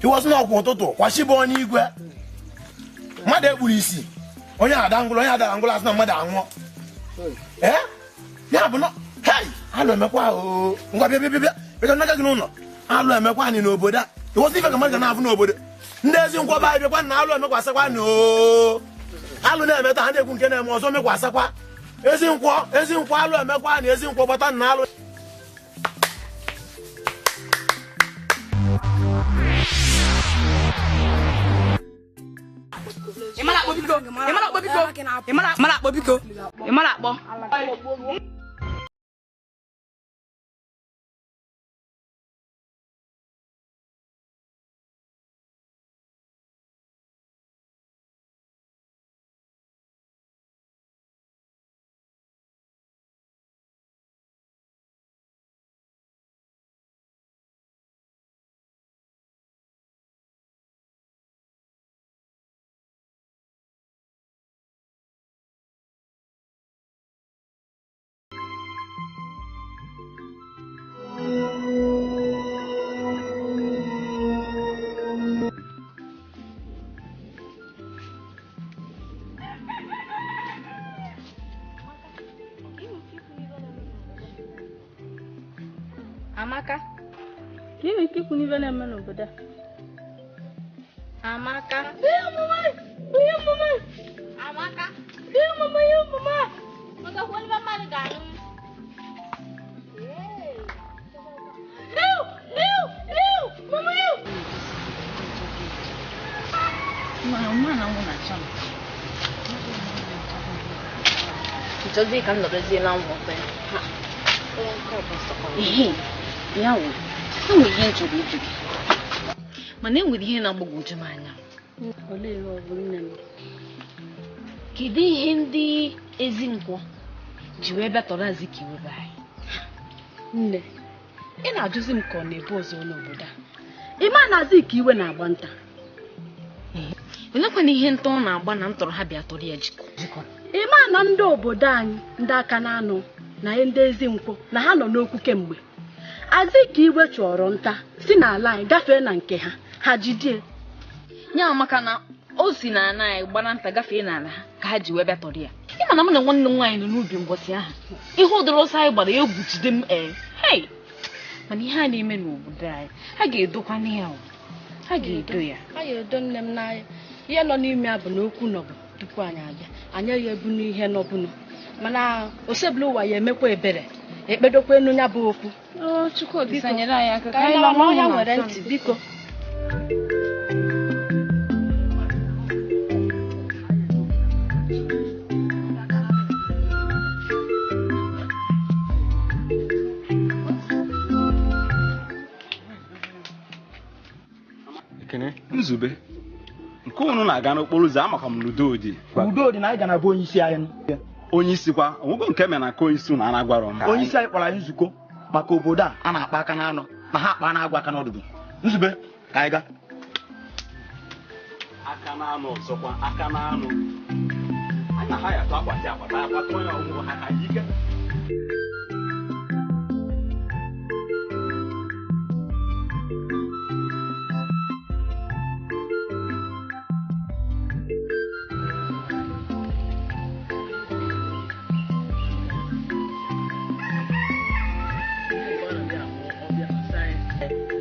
Iwọsị n'ọkwa ụtụtụ kwashibụ onye igwe. Mmadụ ekpuru isi. Onye ada ngwụlọ, onye ada ngwụlọ asị na mmadụ anwụọ. Ee? Ya bụ na hei, alụ emekwa o. Ngwa bịa bịa bịa bịa nnaga gị n'ụlọ. Alụ emekwa anyị n'obodo a. Ịwọsị ife ka mmadụ ga na-afụ n'obodo. Ndị ezi nkwọba anyị bịakwa na alụ emekwasakwa na o. Alụ na-emeta ha na-ekwu nke na-eme ọzọ mekwasakwa. Ezi nkwọ alụ emekwa na ezi nkwọ gbata na alụ. Ịmara akpọ. Amaka, ka ị nwere ike ikwu n'ife na-eme n'obodo a? Amaka. Ihe mama. Amaka. Ihe mama, ihe mama. Maka kwuo n'ife mmadụ ga-anụ. Mama, ew. Mama na nwụ na-acha m. Nchọzie ka m nọrọzie na nwụ ọkụ ya. Ihe ya wụ, enwere ihe m chọrọ ịjụ gị. Mana enwere ihe na-agbagwoju m anya. Olee ihe ọ bụ nne m? Kedu ihe ndị ezi nkwọ ji wee bịa tọrọ Azikiwe be anyị? Nne, ị na-ajụzi m ka ọ na-ebu ọzọ n'obodo a. Ị ma na Azikiwe na-agba nta. Olekwana ihe ntọ ọ na-agba na ntọrọ ha bịa tọrọ ya jikọ. Ị ma na ndị obodo anyị ndị aka na-anụ na ndị ezi nkwọ na ha nọ n'okwu kemgbe. Azikiwe chọrọ nta si n'ala anyị gafee na nke ha, ha jidie. Ya maka na o si n'ala anyị gbara nta gafee n'ala ha ka ha ji wee bịa tọrọ ya. Ị ma na mụ na nwanne m nwaanyị nọ n'ubi mbọsị ahụ. Ihe ụdịrị ọsọ anyị gbara egwu jide m ee. Hei! Mana ihe a na-eme n'obodo anyị, ha ga-edokwana ya o. Ha ga-edo ya. Ha ga-edo nne m n'anya. Ihe nọ n'ime ya bụ na okwu nọbụ tupu anyị abịa. Anyị ya ebu n'ihe nọbụnụ. Mana osebụla ụwa ya emekwa ebere. Ekpedokwa enu ya bụ okwu. Chukwu Olisa nyere anyị aka ka anyị lawa n'ọhịa nwere ntị biko. Ekene, Nzube, nke unu na-aga n'okporo ụzọ amaka m n'udo dị. Udo dị na anyị ga na bụ onye isi anyị. Onye isi kwa, onwego nke mere na nke onye isi unu a na-agwara m. Onye isi anyị kpọrọ anyị nzukọ maka obodo a a na-akpa aka n'anọ na ha akpa na-agwa aka n'ọdụdụ. Nzube, ka anyị gaa. Aka n'anụ ọzọkwa, aka n'anụ. A na ha ya atụ akwati akwata akwata onye ọgwụgwọ ha ka ike.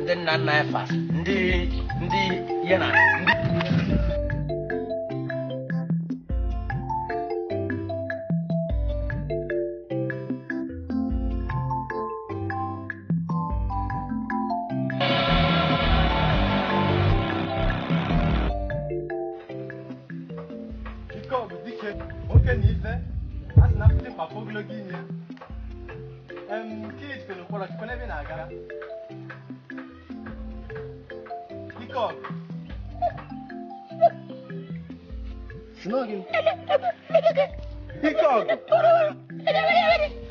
Ndị nna nna ya fas ndị ya na ndị Ike ọ bụ dike nwoke na ife a sị na mkpịtị mkpafụ ogologo inye nke ejikere mkpọrọ chikwa n'ebe ị na-agara. Ike ọgụ. Ike ọgụ.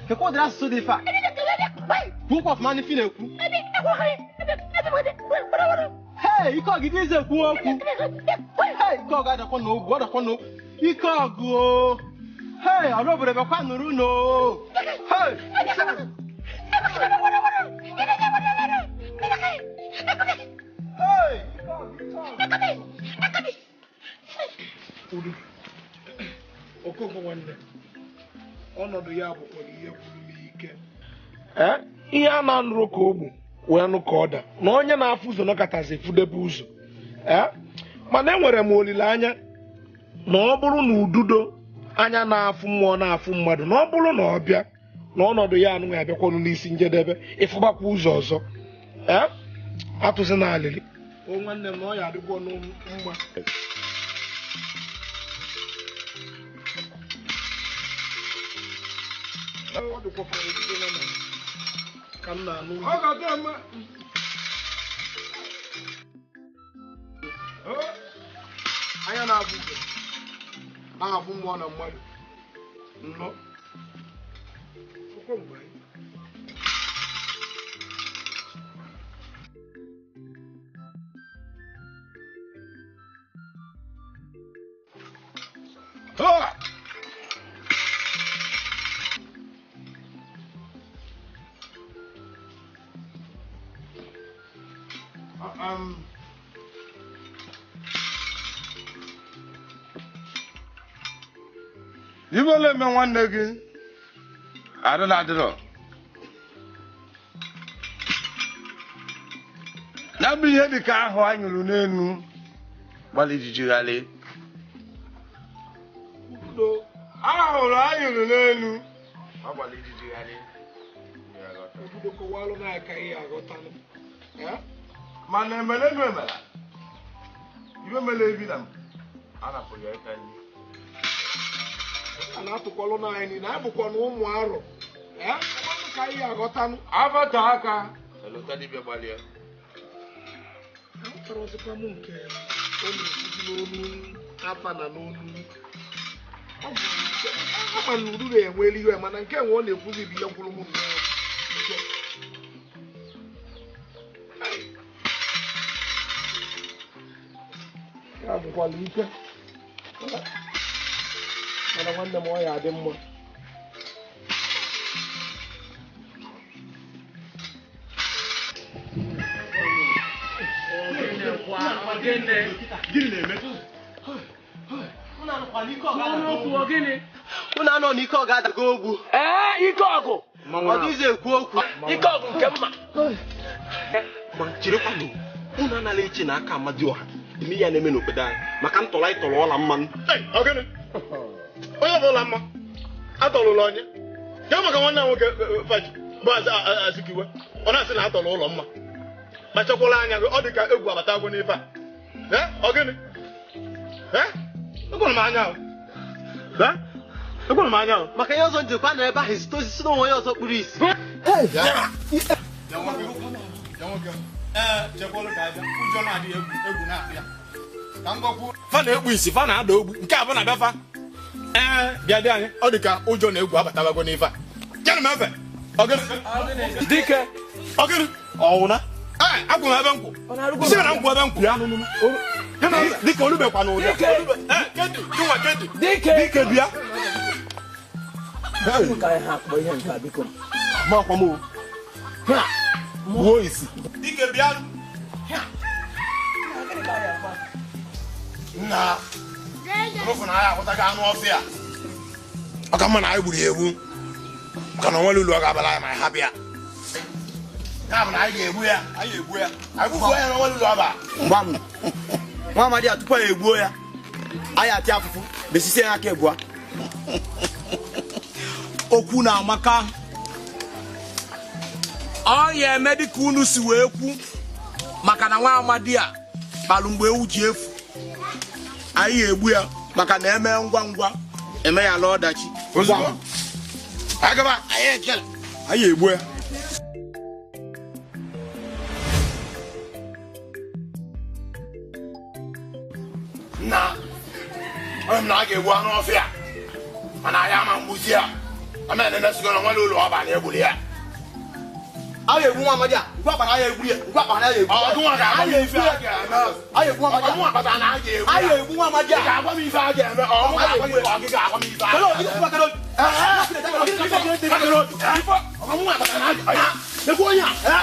Kekwa ụdịrị asụsụ dị ife a? Kwuo ọfụma n'ife ị na-ekwu. Hei, ike ọgụ ịdị ekwu okwu. Hei, ike ọgụ adakwa n'ogwu, adakwa n'ogwu. Ike ọgụ o. Hei, ọrụ obodo bịakwa nụrụ unu o. Hei! Udo. Okonkwo nwanne, ọnọdụ ya bụkwara ihe kwuru m ike. Ihe a na-anụrụ ka ogbu wee nụ ka ọ da na onye na-afụ ụzọ nọkọtazi fudebe ụzọ. Mana enwere m olileanya na ọ bụrụ na ududo anya na-afụ mmụọ na-afụ mmadụ na ọ bụrụ na ọ bịa na ọnọdụ ya anụnwa abịakwanụ n'isi njedebe ịfụbakwa ụzọ ọzọ. Atụzi na alịlị o nwanne m na ọ ya adịkwa mma. Ọ dịkwa ka ebido na ka m na-anụ ọ ga-adị mma. Anya na-afụ ụzọ na-afụ mmụọ na mmadụ nnọọ. Ibe ole eme nwanne gị adịla adịrọ ya bụ ihe dị ka ahụ anyị nyụrụ n'elu gbalị ijijigharị ahụrụ anyị nyụrụ n'elu gbalị ijijigharị mana emere enu emere ibe mere ebi na m anapụrụ ya aka nri a na-atụkwalụ n'anyị niile anyị bụkwa na ụmụ arụ ka anyị aghọtanụ abata aka elota dibịa gbalịa aghọtarọzikwa m nke ọ na-ekwuzi n'olu afa na n'olu ama na ururu enwela iwe mana nke nwe ọ na-ekwuzi bụ ihe gwụrụ m nnọọ ike. Ya bụkwala ike mana nwanne m ọ ya adị mma. Unu anọ n'ike ọ ga-adago ogbu. Ee, ike ọgụ. Ọ dịghịzi ekwu okwu. Ike ọgụ nke mma. Ma cherekwanụ, unu anala eche na aka Amadioha dị n'ihe a na-eme n'obodo anyị maka ntọrọ anyị tọrọ ọla mmanụ. Onye ọbụla mma atọrụla onye ya maka nwanne m nwoke Faji bụ Azikiwe ọ na-asị na atọrọ ụlọ mma kpachakwala anya gị ọ dị ka egwu abata agwụ n'ife a. Ọ gịnị? Ekwere m anya ekwere m anya maka ihe ọzọ njikwa na ebe ahụ ezite osisi na onwe onye ọzọ kpuru isi. Fa na-ekpu isi fa na-ada ogbu nke a bụ na bịafa. Ee, bịa dị anyị ọ dị ka ụjọ na-egwu abatabago n'ife a. Jenụ m efe. Dike. Ọgịnị? Ọwụna. Ee, akwụ m ebe nkwụ. Si na nkwụ ebe nkwụ. Dike olubekwa n'ụdị. Kedi, gịnwa kedi. Dike. Dike bịa. Ma akwa m o. Gbuo isi. Dike bịa. Nna. Ọ ka mma na anyị gburu ya egbu maka na onwere ulu ọ ga-abala anyị ma anyị hapụ ya. Ya bụ na anyị ga-egbu ya, anyị egbu ya, anyị gbufuo ya na onwere ulu ọ ba. Mgba m nwa amadi a tupu anyị egbuo ya anyị atị afụfụ besisie ya aka ebua. Okwu na amaka ọ ya eme dịka unu si wee kwu maka na nwa amadi a kpalụ mgbe ewu ji efu. Anyị ga-egbu ya maka na eme ngwa ngwa eme ya ala ọdachi. Anyị egbu ya. Nna, onye m na a ga-egbu anụ ọfịa mana anyị ama mgbuzi ya. Ama na-emesigo na nwere ụlọ ọba na-egbuli ya. A ga-egbu nwa amadi a, ngwa akpa na a ga-egbu ya, ngwa akpa na a ga-egbu ya. Ọ gụnwa ga-agwa m ife a ga-eme. A ga-egbu nwa amadi a. Ọ gụnwa kpatara na a ga-egbu ya. A ga-egbu nwa amadi a. Ị ga-agwa m ife a ga-eme. Ọ gụnwa ga-agwa m ife a ga-agwa m ife a ga-eme. Ọ gụnwa kpatara na a ga-egbu onye a.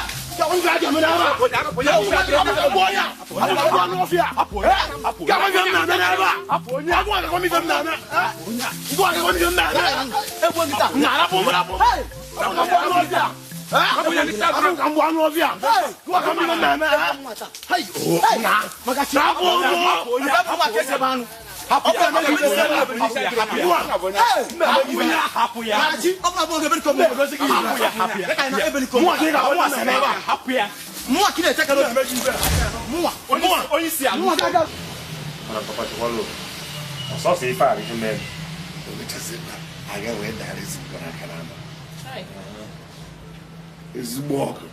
Ezigbo ọgụ.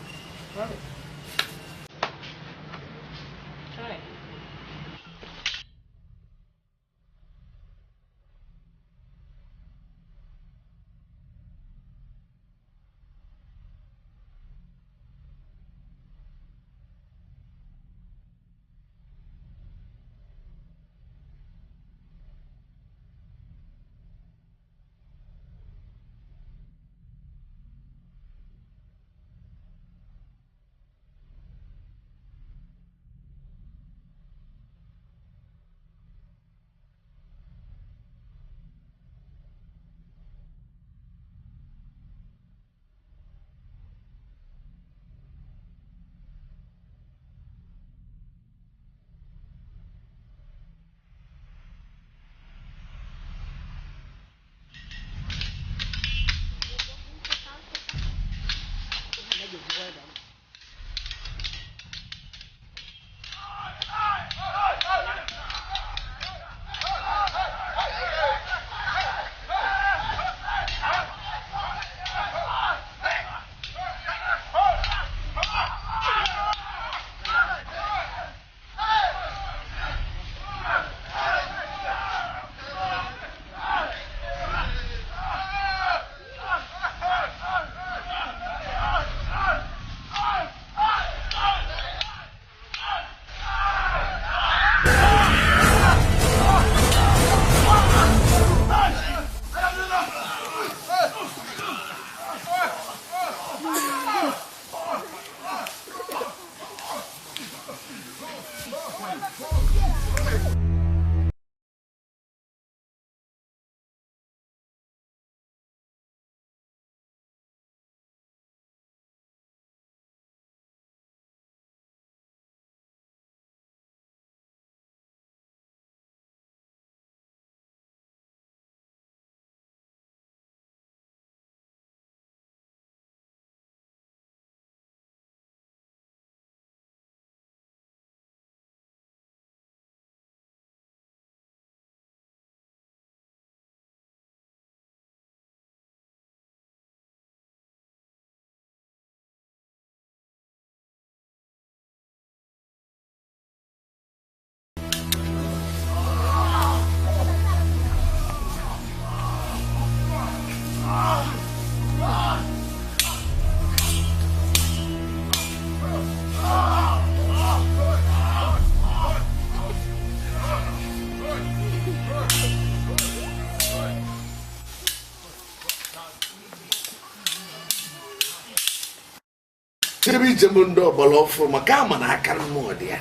Ebe ije m ndị ọgbara ọfụrụ maka ama na aka mmụọ dị ya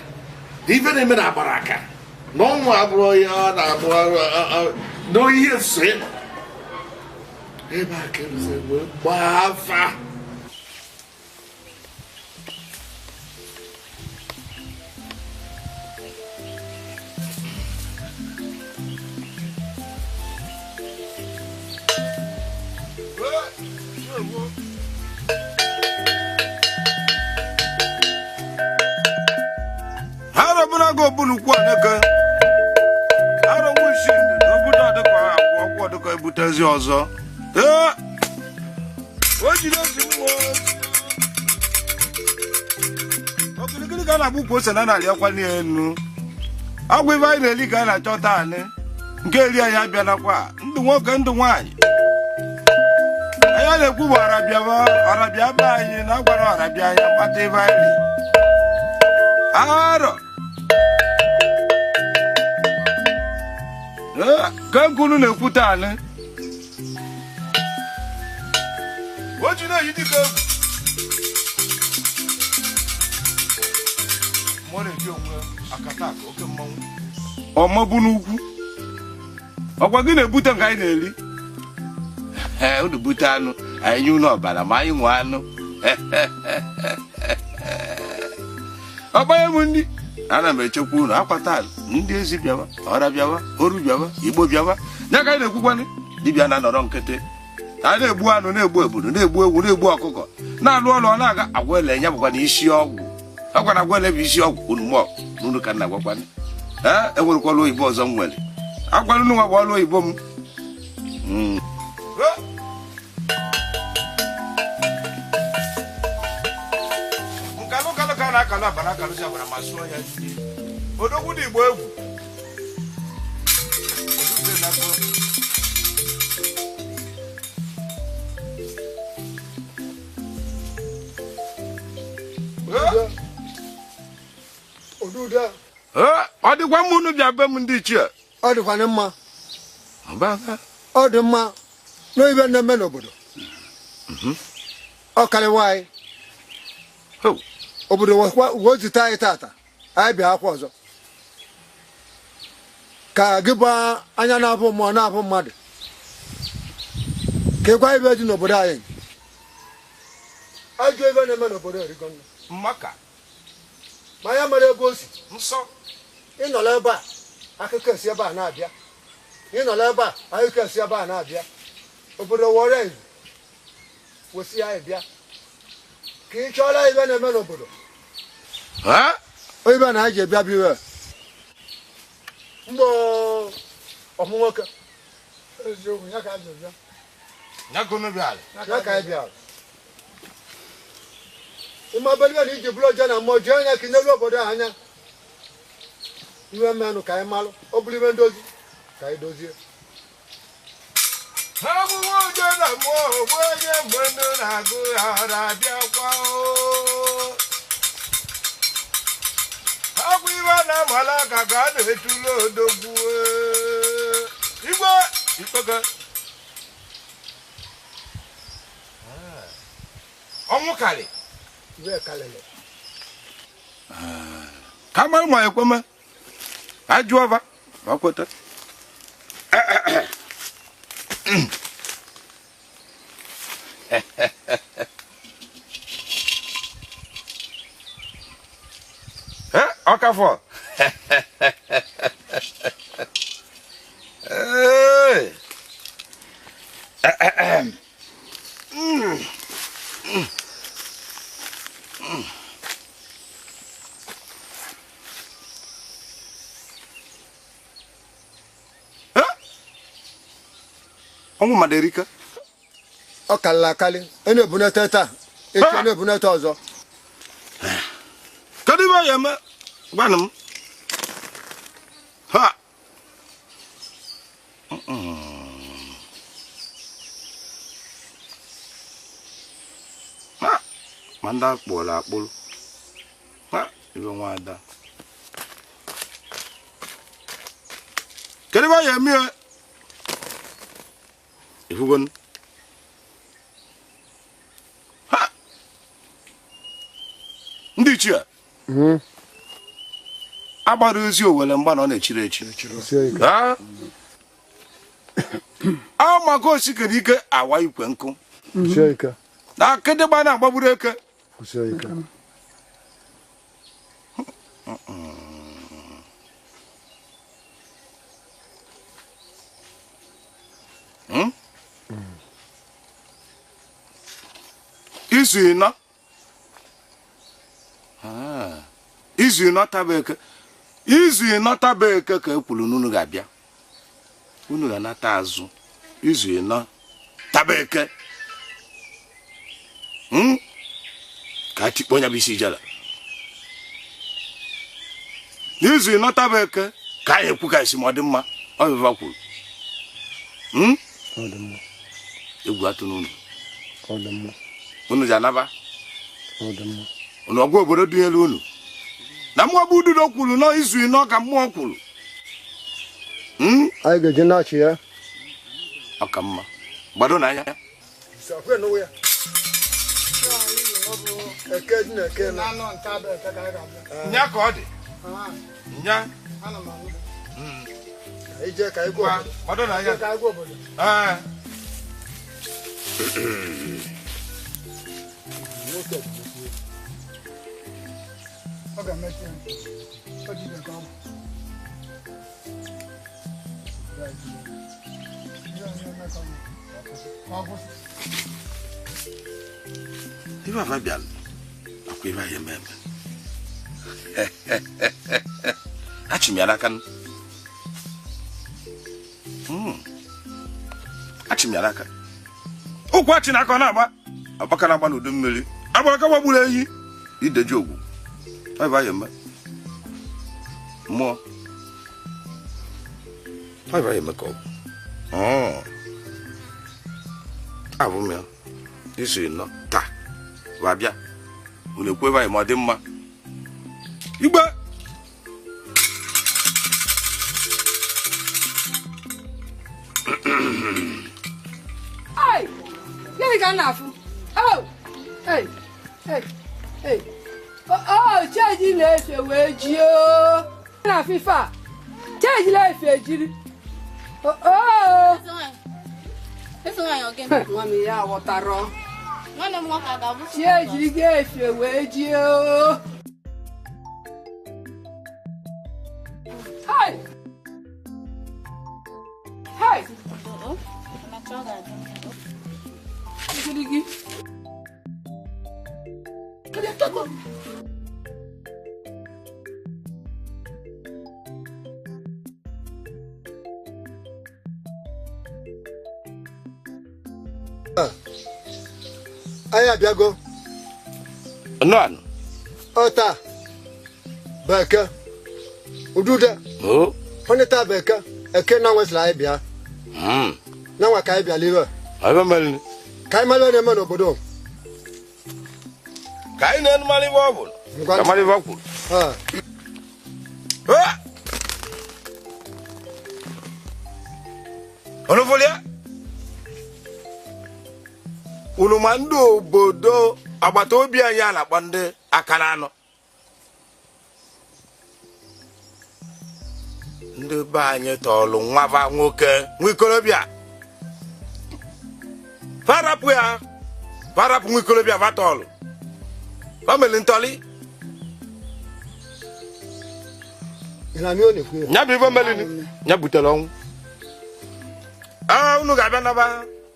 ife na-eme na agbara aka na ọnwụ abụrụ ya na-abụ n'ihe so ebe a ka erụzi wee gbaa afa. Ebutezi ọzọ ee o jiri ezi mmụọ okirikiri ka a na-agba ukwu ose na narị akwa n'elu agwa ibe anyị na-eli ka a na-achọta anị nke eri anyị abịanakwa ndụ nwoke ndụ nwaanyị anyị na-ekwu bụ ọrabịaba ọrabịa be anyị na agwara ọrabịa anyị mkpata ibe anyị arọ ka nkunu na-ekwute anị o ji na-eyi dịka egwu. Mmụọ na-eji onwe akata aka oke mmanwụ. Ọmabụ n'ukwu. Ọkwa gị na-ebute nke anyị na-eri. Ee, unu bute anụ, anyị nye unu ọbara ma anyị nwee anụ. Ọgbanye m ndị ana m echekwa unu akwata ndị ezi bịawa, ọra bịawa, oru bịawa, igbo bịawa. Ya ka anyị na-ekwukwanị, dibịa na-anọrọ nkịtị. A na-egbu anụ, na-egbu ebulu, na-egbu ewu, na-egbu ọkụkọ, na-alụ ọlụ ọ na-aga agwele ya bụkwa na isi ọgwụ. Ọkwa na agwele bụ isi ọgwụ unu mụọ n'unu ka nna gwakwanị. Ee, enwerekwa ọlụ oyibo ọzọ m nwere. Agwala unu nwa bụ ọlụ oyibo m. Odogwu dị Igbo egwu. Ọ dịkwa mma unu bịa be m ndị ichie. Ọ dịkwa mma. Ọ dị mma n'ibe na-eme n'obodo. Ọ karịwa anyị. Obodo wezụta anyị tata, anyị bịa akwa ọzọ. Ka gị bụ anya na-abụ mmụọ na-abụ mmadụ. Ka ịgwa ibe dị n'obodo anyị. Ajọ ibe na-eme n'obodo erigo nne. Mmaka. Ma ya mere ebe o si. Nsọ. Ị nọrọ ebe a, akụkọ esi ebe a na-abịa. Ị nọrọ ebe a, akụkọ esi ebe a na-abịa. Obodo wọrọ izu, kwụsị anyị bịa. Ka ị chọọla ibe na-eme n'obodo. Ibe na anyị ji bịa bịa mgbe ọmụ nwoke. Eziokwu, ya ka anyị bịa. Ya ka unu bịara. Ya ka anyị bịara. Ịma belu na iji bụrụ ọjọọ na mmụọ jee anya ka n'elu obodo a anya. Iwe mmenụ ka anyị malụ, ọ bụrụ ibe ndozi ka anyị dozie. Ọbụghị ụjọ na mmụọ bụ onye mgbe ndụ na-agụ ya ọra abịakwa o. Ọgwụ iwe na-amala aka ka a na-etulu odogwu. Igwe ikpeke. Ọnwụ karị. Iwe karịrị. Ka mara ma ekweme. Ajụọ va, ma kweta. Ọkafọ. Ee. Ọnwụ mmadụ erika. Ọ karịrị akarị, ị na-ebunata taa, echi na-ebunata ọzọ. Kedu ibe ya eme? Gwanụ m. Ha. Ha. Ma ndị akpụrụ akpụrụ. Ha, ibe nwa ada. Kedu ibe ya eme? Ifugon. Ha. Ndị ichie. Agbara ozi owele mgba na ọ na-echiri echi. Amaka osikere ike awa ikwe nkụ. Na akịdịgba na-agbagburu eke. Izu ịnọ. Izu ịnọ taba eke. Izu ịnọ taba eke ka e kwuru n'unu ga-abịa. Unu ga-anata azụ. Izu ịnọ taba eke. Ka tikpọ ya bụ isi ijele. N'izu ịnọ taba eke ka anyị ekwu ka esi ma ọ dị mma. Ọ bụ kwuru. Egwu atụ n'unu. Unu ji anaba. Unu ọgwa obodo dị elu unu. Na mmụọ bụ ududo kwuru nọ izu ịnọ ka mmụọ kwuru. Anyị ga-eji na-achị ya. Ọ ka mma. Gbado n'anya. Eke dị na eke na. Nya ka ọ dị. Nya. Ije ka igwe obodo. Kwado na ya. Ka igwe obodo. Ee. Ọ ga-emechi ya. Ọ dibịa ka ọ bụ. Ife afa bịalụ akwa ife anyị eme eme. Achị m ya n'aka. Achị m ya n'aka. Ụkwụ achị n'aka ọ na-agba. Agbaka na-agba n'udu mmiri. Agbara ka gbagburu ehi. Ideji ogwu. Ife anyị eme. Mmụọ. Ife anyị eme ka ọ bụ. Abụ m ya. Isi nọ taa. Wa bịa. Unu ekwu ebe anyị ma ọ dị mma. Igbe! Ai! Gịnị ka m na-afụ? Oh! Hey! Hey! Hey! Oh! Cheji na-efe wee ji ooo! Na-afụ ife a? Cheji na-efe jiri! Oh! Nwa m ya aghọtara. Cheji ga-efe wee ji ooo! Hai! Hai! Anyị abịago. Nnọọ. Ọ taa bụ eke. Udude. Onye taa bụ eke. Eke na nwesịrị anyị bịa. Na nwa ka anyị bịala iwe. Ka anyị mara na-eme n'obodo. Ka anyị na-enu mara iwe ọ bụla. Ka mara iwe ọ kwuru. Unu unu ma ndị obodo agbata obi anyị a na-akpọ ndị aka n'anọ. Ndị be anyị tọọlụ nwaba nwoke nwa ikorobịa. Farapụ ya, farapụ nwa ikorobịa fatọọlụ. Famili ntọlị. Nya bụ ife melini, nya butere ọnwụ. Unu ga-abịa naba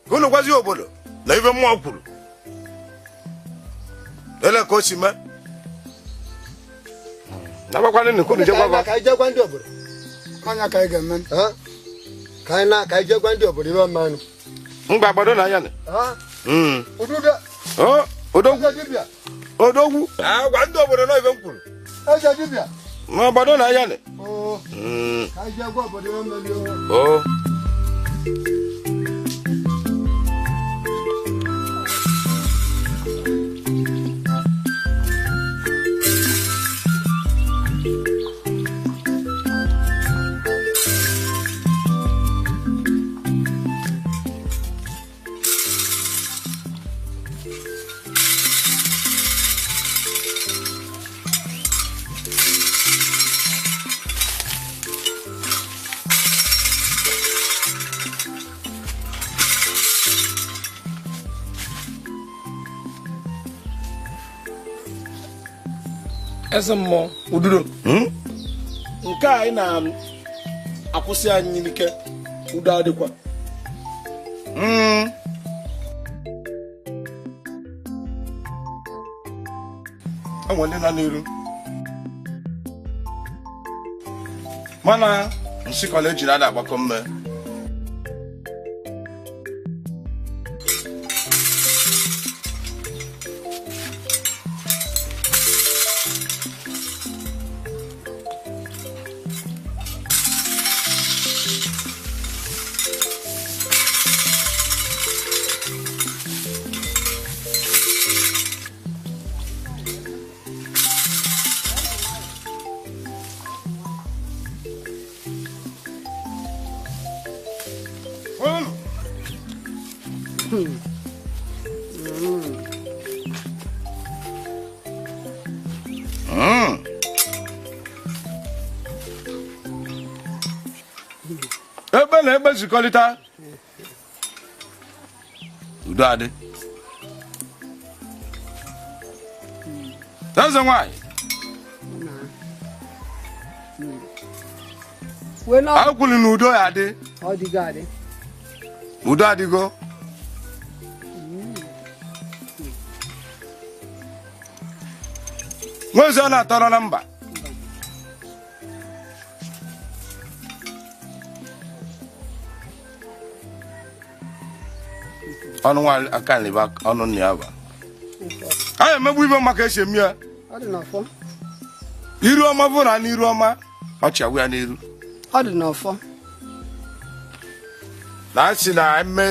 ka unu gwazie obodo na ife mmụọ kwuru. Ele ka o si mee. Nabakwanụ ka unu jekwa. Ka anyị jekwa ndị obodo. Anya ka anyị ga-eme. Ka anyị na ka anyị jekwa ndị obodo ibe mmanụ. Mgbe agbado na anya. Udude. Odogwu. Odogwu. Gwa ndị obodo na ife m kwuru. Eze dibịa. Ma agbado na anya. Ka anyị jekwa obodo ibe mmanụ. Eze mmụọ ududo nke a anyị na-akwụsị anyị n'ike udo adịkwa. Enwe ndị nọ n'iru mana nsịkọla ejiri ada agbakọ mme. Ebe na ebe zikọrịta udo adị. Eze nwanyị, akwụrụ na udo ya adị. Udo adịgo. Nwezi ọ na-atọrọ na mba. Ọnụ nwa aka nleba ọnụ nna ya ba. A emegbu ibe maka esi eme ya. Iru ọma bụ na n'iru ọma ọchị agwụ ya n'iru. Ọ dị n'ọfọ. Na asị na eme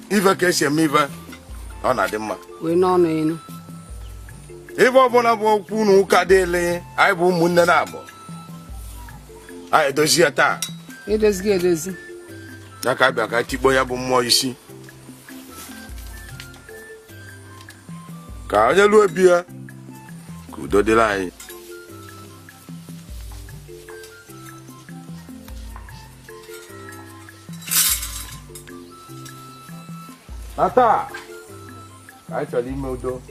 ife ka esi eme ife ọ na-adị mma. Wee n'ọnụ enu. Ife ọbụla bụ okwu na ụka dịịlị anyị bụ ụmụnne na abụọ. Anyị edozi ya taa. Edozighị edozi. Ya ka abịa ka tikpọ ya bụ mmụọ isi. Ka onye lụọ bi ya ka udo dịrị anyị. Na taa ka anyị chọrọ ime udo.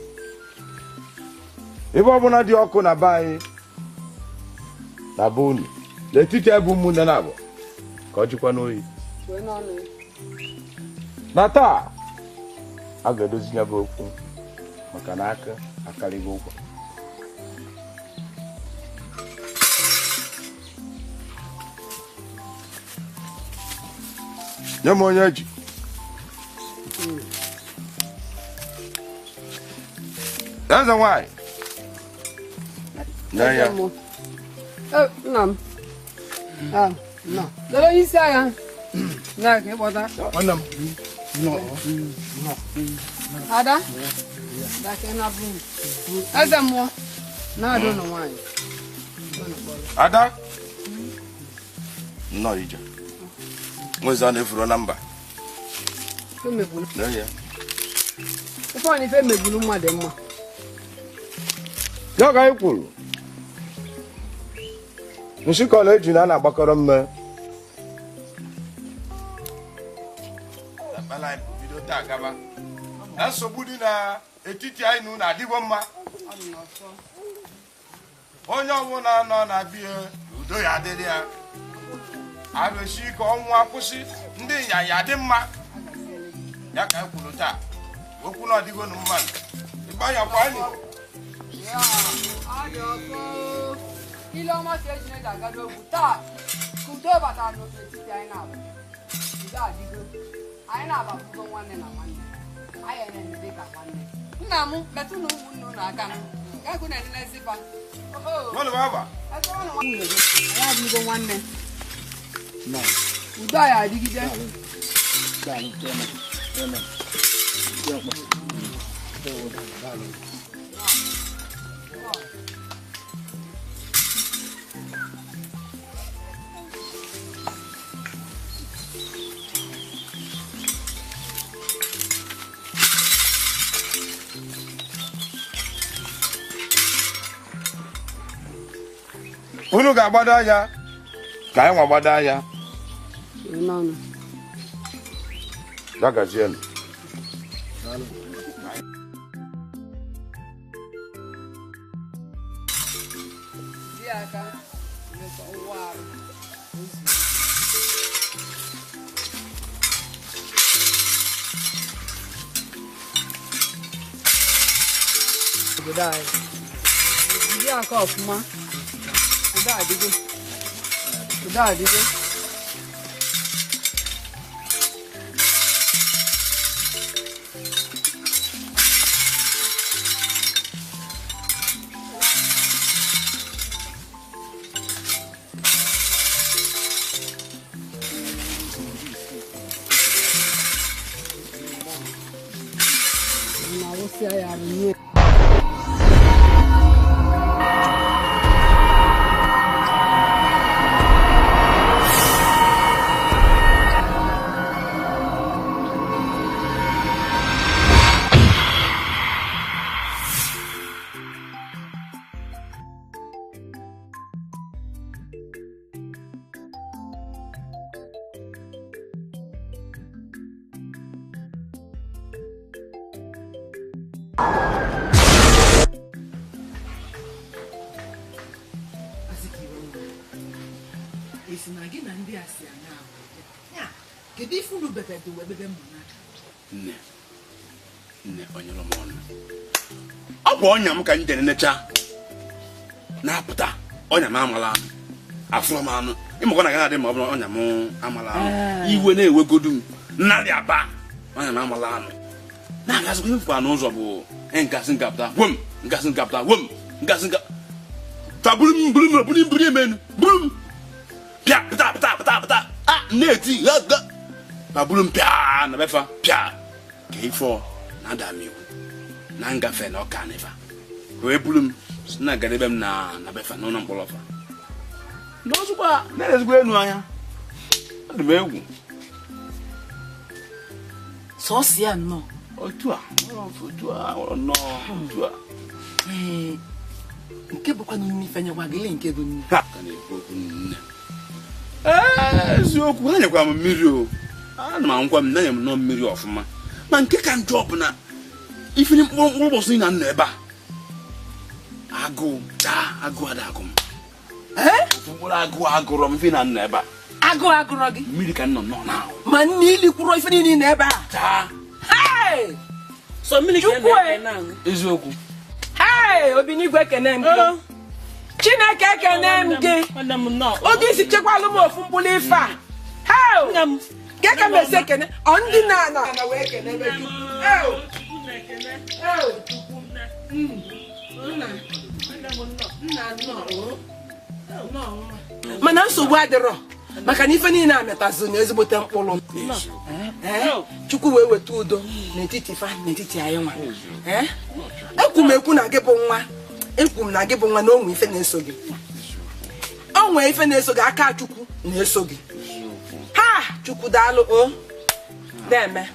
Ebe ọbụla dị ọkụ na be anyị na be unu n'etiti ebe ụmụnne na abụọ ka ọ jikwa n'oyi. Na taa a ga-edozi ya bụ okwu maka na aka akarịghị ụgwọ. Nye m onye ji. Eze nwanyị. Nye ya. Nna m. Nọ. Lere onye isi agha. Na ka ịkpọta. Nwanne m. Ada. Eze mmụọ na-adụ ụlọ nwaanyị. Ada. Nnọọ ije. Nwezi ọ na-efuru na mba. Ife ọ na ife megburu mmadụ mma. Ya ka anyị kwuru. Nshịkọ na-eji na a na-agbakọrọ mme. Na nsogbu dị n'etiti anyị na unu adịgo mma. Onye ọbụla nọ na biya udo ya adịrị ya. Arụsi ike ọnwụ akwụsị ndị nyanya dị mma. Ya ka anyị kwuru taa. Okwu na ọdịgo na mmadụ. Ịgbanyakwa anyị. Ile ọma ka eji na-eji aga n'ogwu taa ka udo batara n'etiti anyị na-abụ. Udo adịgo. Anyị na-ababugo nwanne na nwanne. Anyị na-eme dịka nwanne. Nna m metụ na ụmụnne unu aka. Ego na-enenezi fa. Anyị adịgo nwanne. Udo anyị adịgide. Unu ga-agbado anya ka anyị nwa gbado anya. Dagazienụ. Ọfụma. Udo adịgo. Udo adịgo. Na-awụsị ya arụ nye. a si ana ahụ ya kedu ife unu bebe dị wee bebe mma n'aka? Nne nne onyere m ọnụ. Ọ bụ ọnya m ka m jere necha na-apụta ọnya m amala anụ afụrọ m anụ ịmakwa na gaghị adị ma ọ bụrụ ọnya m amala anụ iwe na-ewegodu m nnarị aba ọnya m amala anụ na-agazikwa ihe mfụkwa n'ụzọ bụ nkasị nkapụta wom nkasị nkapụta wom nkasị nka ta buru m buru m buru m buru m buru m pịa pụta pụta pụta pụta a na-eti ga ga ma buru m pịa na befa pịa ka ife ọ na-ada m iwu na ngafe na ọka n'ifa wee buru m si na gadebe m na na befa n'ụlọ mkpọrọ fa n'ọzụkwa na-erezikwa enu anya ọ dị m egwu sọsị ya nnọọ otu a otu a nnọọ otu a. Ee, nke bụkwa na nne ife nyekwa gị nke bụ nne ha ka na-ekwu okwu nne. Ee, eziokwu ha nyekwara m mmiri o ana m anwụkwa m na-enye m nnọọ mmiri ọfụma ma nke ka njọ bụ na ifere mkpụrụ mkpụrụ ụbọchị na nọ ebe a agụụ taa agụụ ada agụ m mkpụrụ agụụ agụrọ m ife na nọ ebe a agụụ agụrọ gị mmiri ka m nọ nnọọ na ma nne ili kwụrọ ife niile nọ ebe a taa. Hey! So mmiri ka ị na-aṅụ eziokwu. Hey, Obinigwe ekene m gị. Chineke ekene m gị. Oge isi chekwalụ m ofu mkpụrụ ife a. Hey! Nke ka m esi ekene ọ ndị na na wee ekene ebe gị. Hey! Hey! Mana nsogbu adịrọ maka na ife niile ametazụ na ezigbote mkpụrụ. Chukwu wee weta udo n'etiti fa n'etiti anyị nwa. Ekwu m ekwu na gị bụ nwa ekwu m na gị bụ nwa na onwe ife na-eso gị onwe ife na-eso gị aka Chukwu na-eso gị. Ha Chukwu daalụ o na-eme.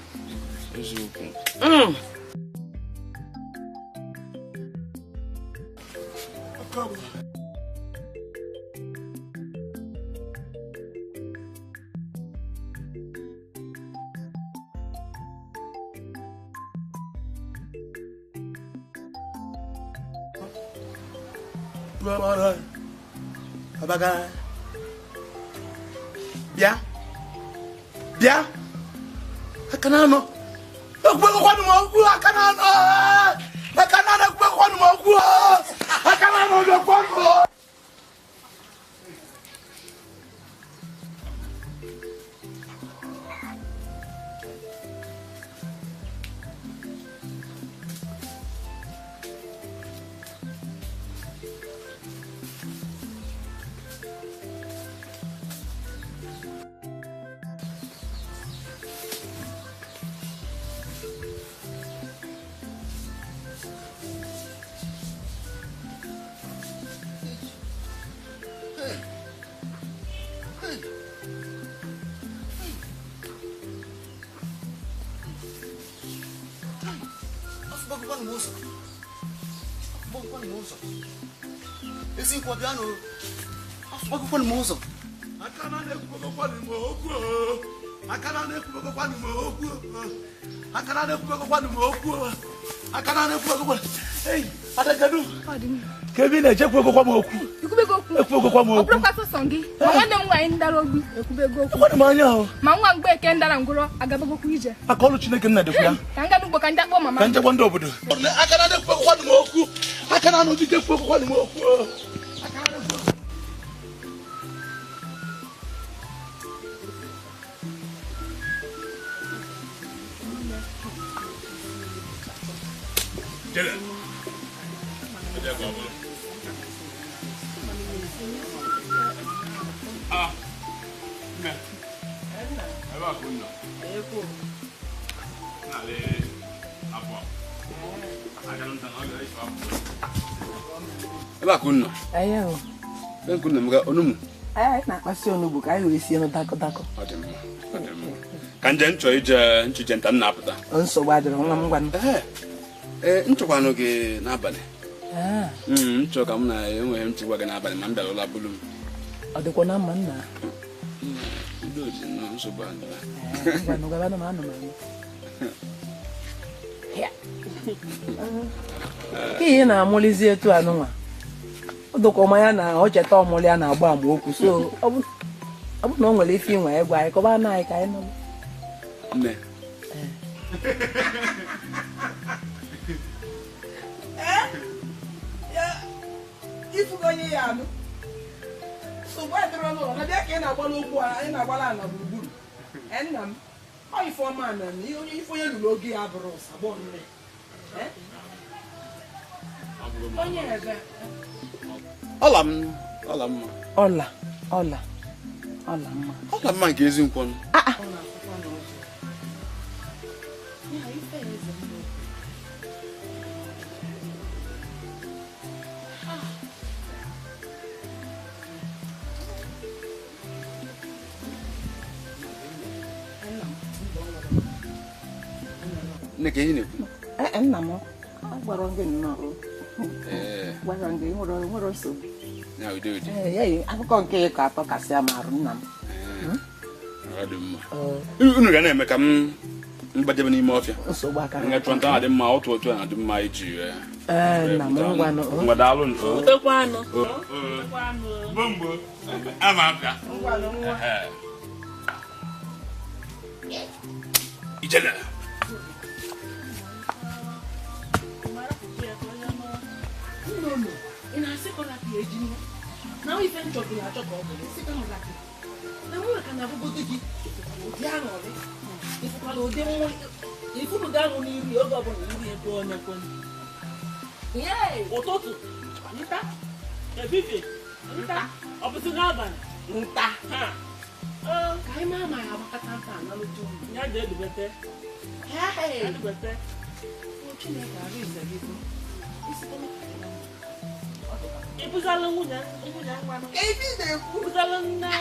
Bịa bịa aka na-anọ ekwubeghịkwanụ m okwu aka na-anọ aka na-anọ ekwubeghịkwanụ m okwu aka na-anọ bịakwanụ. Kevin echekwegokwa m okwu ekwegokwa m okwu ọbụrụkwa sọsọ gị ma nwanne m nwaanyị ndara ogbi ekwubego okwu ekwenụ m anya ahụ ma nwa mgbeke ndara ngwụrọ agabagokwa ije aka ọlụ Chineke nna dịkwa ya ka m gaa n'ugbo ka ndị akpọ mama ka nchekwa ndị obodo aka na ekwegokwanụ m okwu aka na anụ dike ekwegokwanụ m okwu. Ebe a ka unu nọ? Ebe nke unu nọ onugbu? Anyị na-akpasị onugbu ka anyị wee sie dakọ dakọ. Ọ dị mma, ọ dị mma. Ka nje nchọ ije nchije nta m na-apụta. Nsogbu adịrọ nwa m ngwanụ. Ee, nchọkwanụ gị n'abalị. Nchọ ka m na enweghị m chịkwa gị n'abalị ma m bịara ụlọ bulu m. Ọ dịkwa na mma nna? Udo dị nnọọ, nsogbu adịrọ. Ngwanụ gabanụ m anụ m anụ. Ka ihe na-amụlizi etu anụnwa ọ dịkwa ọma ya na ọ cheta ọmụlị ya na-agba ama okwu so ọ bụ Ọ bụrụ na o nwere ife inwe egwu anyị kọba na anyị ka anyị nọ. Nne. Ifugo onye ya anụ. Nsogbu adịrọ n'ụlọ na bịa ka ị na-agbala okwu anyị na-agbala ala gburugburu. Nna m, ọ ife ọma na onye ife onye lụrụ oge ya bụrụ ụsabọ nne. Onye ebe. Ọla m, ọla mma. Ọla, ọla, ọla mma. Ọla mma nke ezi nkwọ. Ah ah. Nne ka ihe na-ekwu? Ee, nna m, agwara m gị nnọọ. Gwara m gị nwere nsogbu. Ya udo udo. Ee, akụkọ nke ịkọ atọ kasị ama arụ nna m. Ọ dị mma. Unu ga na-eme ka m mgbajebe n'ime ọfịa. Nsogbu aka. Nga chọọ nta dị mma otu otu a dị mma iji. Ee, nna m ngwanụ. Ngwa daalụ. Utekwa anụ. Gbomgbo. Ama abịa. Ngwanụ nwa. Ijele. Ị na-asị ka ọ rapụ ya eji nwa na ife nchọ gị achọ ka ọ bụrụ isi ka ọ rapụ na mụ ka na-abụgodo gị ụdị aṅụrị ịfụkwala ụdị nwa ifunugo aṅụ n'iru ya oge ọbụla iru ya ebe onye kwenye ụtụtụ nta efifie nta ọ bụzi n'abalị nta ka anyị maa ma ya agbakọta nta analụta uru ya ga-edubete edubete Chineke arụ ize gị bụ Ibuzala nwunye nwunye ngwanụ. Ebi na-ekwu. Ibuzala nne.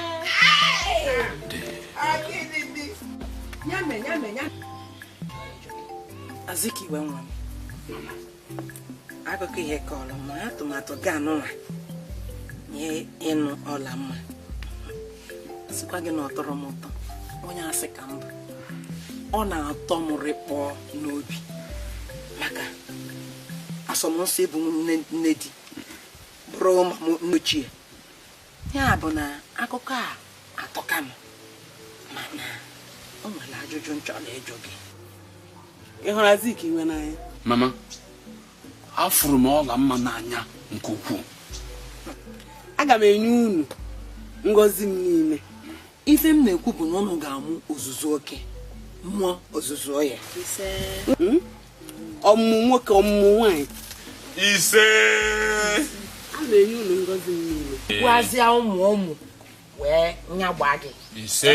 Akịdịdị. Nyame nyame nyame. Azikiwe nwa m. Akụkọ ihe kọrọ m atụmatụ ga anụnwa nye ịnụ ọla mma. Sịkwa gị na ọ tọrọ m ụtọ. Onye asị ka m bụ. Ọ na-atọ m rịkpọọ n'obi. Maka asọmnsọ ịbụ nne di. Bụrụ m ochie. Ya bụ na akụkọ a atọka m mana o nwere ajụjụ m chọrọ ịjụ gị. Ị hụrụ Azikiwe n'anya? Mama, afụrụ m ọla mma n'anya nke ukwuu. Aga m enye unu ngọzi m niile. Ife m na-ekwu bụ na unu ga-amụ ozuzu oke mụọ ozuzu ya. Ọmụmụ nwoke ọmụmụ nwaanyị. Ise. A na-enye unu ngọzi m niile. Gwazịa ụmụ ụmụ wee nyagba gị. Ise.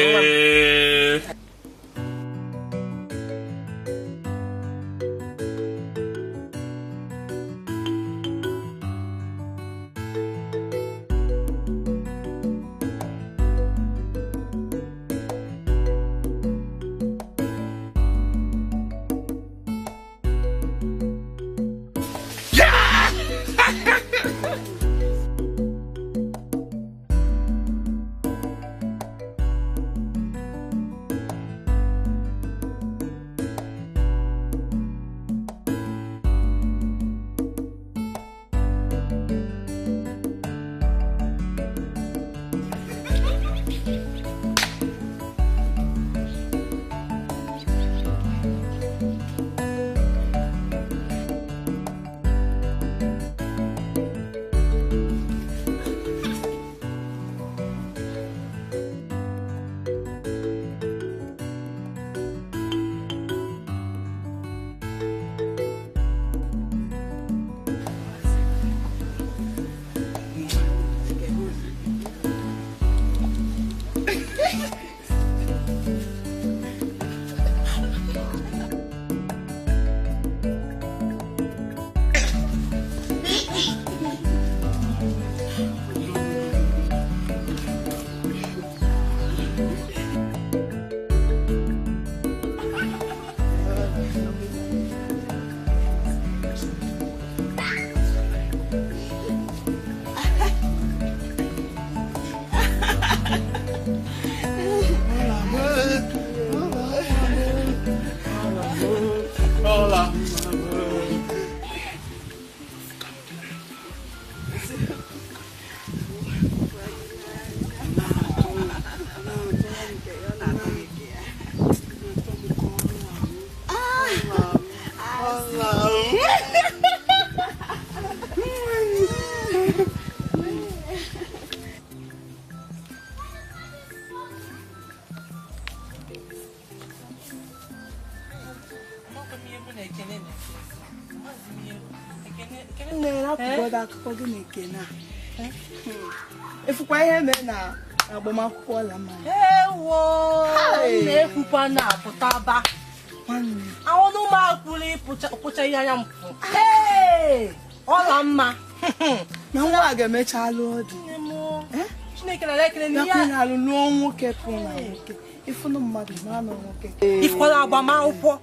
Nne rapụgodo akụkọ gị na Ekene a. Efukwa ihe mere na agbamakwụkwọ Ọlamma. Ewo! Na-ekwukwa na-apụta ba. Ahụnụ m akwụrụ ịpụcha ihe anya m pụ. Ọlamma. Na nwa a ga-emecha lụọ di. Chineke na ekele n'ihe a. Na-alụ lụọ nwoke pụrụ na nwoke. Ịfụnụ mmadụ ma anụ nwoke. Ifụkwala agbamakwụkwọ.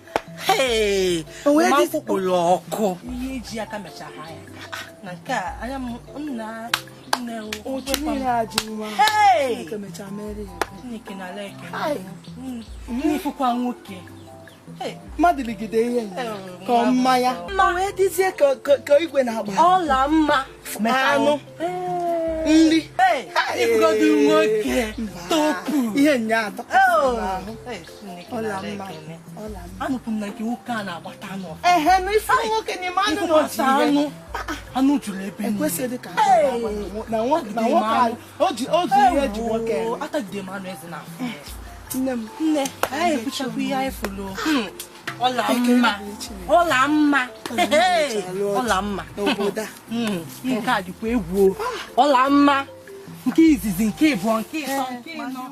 Agbamakwụkwọ kpụrụ ọkụ. Ihe eji aka mechara ya. Na nke a anya m nna otu niile ajụ nwa. Chineke mechaa mere ya. Chineke na ekele. Ifụkwa nwoke. Mmadụ ligide ihe ka ọ mmanya. Ma wee dịzie ka igwe na-agba. Ọlamma anụ. Nri. Ifugodu nwoke topu. Ihe nya atọ. Ọlamma. Anụpụ m na nke nwoke a na-agbata anụ. Ehe, na ife nwoke n'ime anụ na otu anụ. Anụ juru ebe niile. Ekwesịghị ka na nwoke o ji ihe ji nwoke. Atagide m anụ eze na afọ. Nne m. Nne, anyị ekwuchakwa ihe anyị fụrụ. Ọlamma. Ọlamma. Ọlamma. N'obodo a. Nke a dịkwa egwu. Ọlamma. Nke izizi, nke ịbụọ, nke ịtọ, nke ịnọ.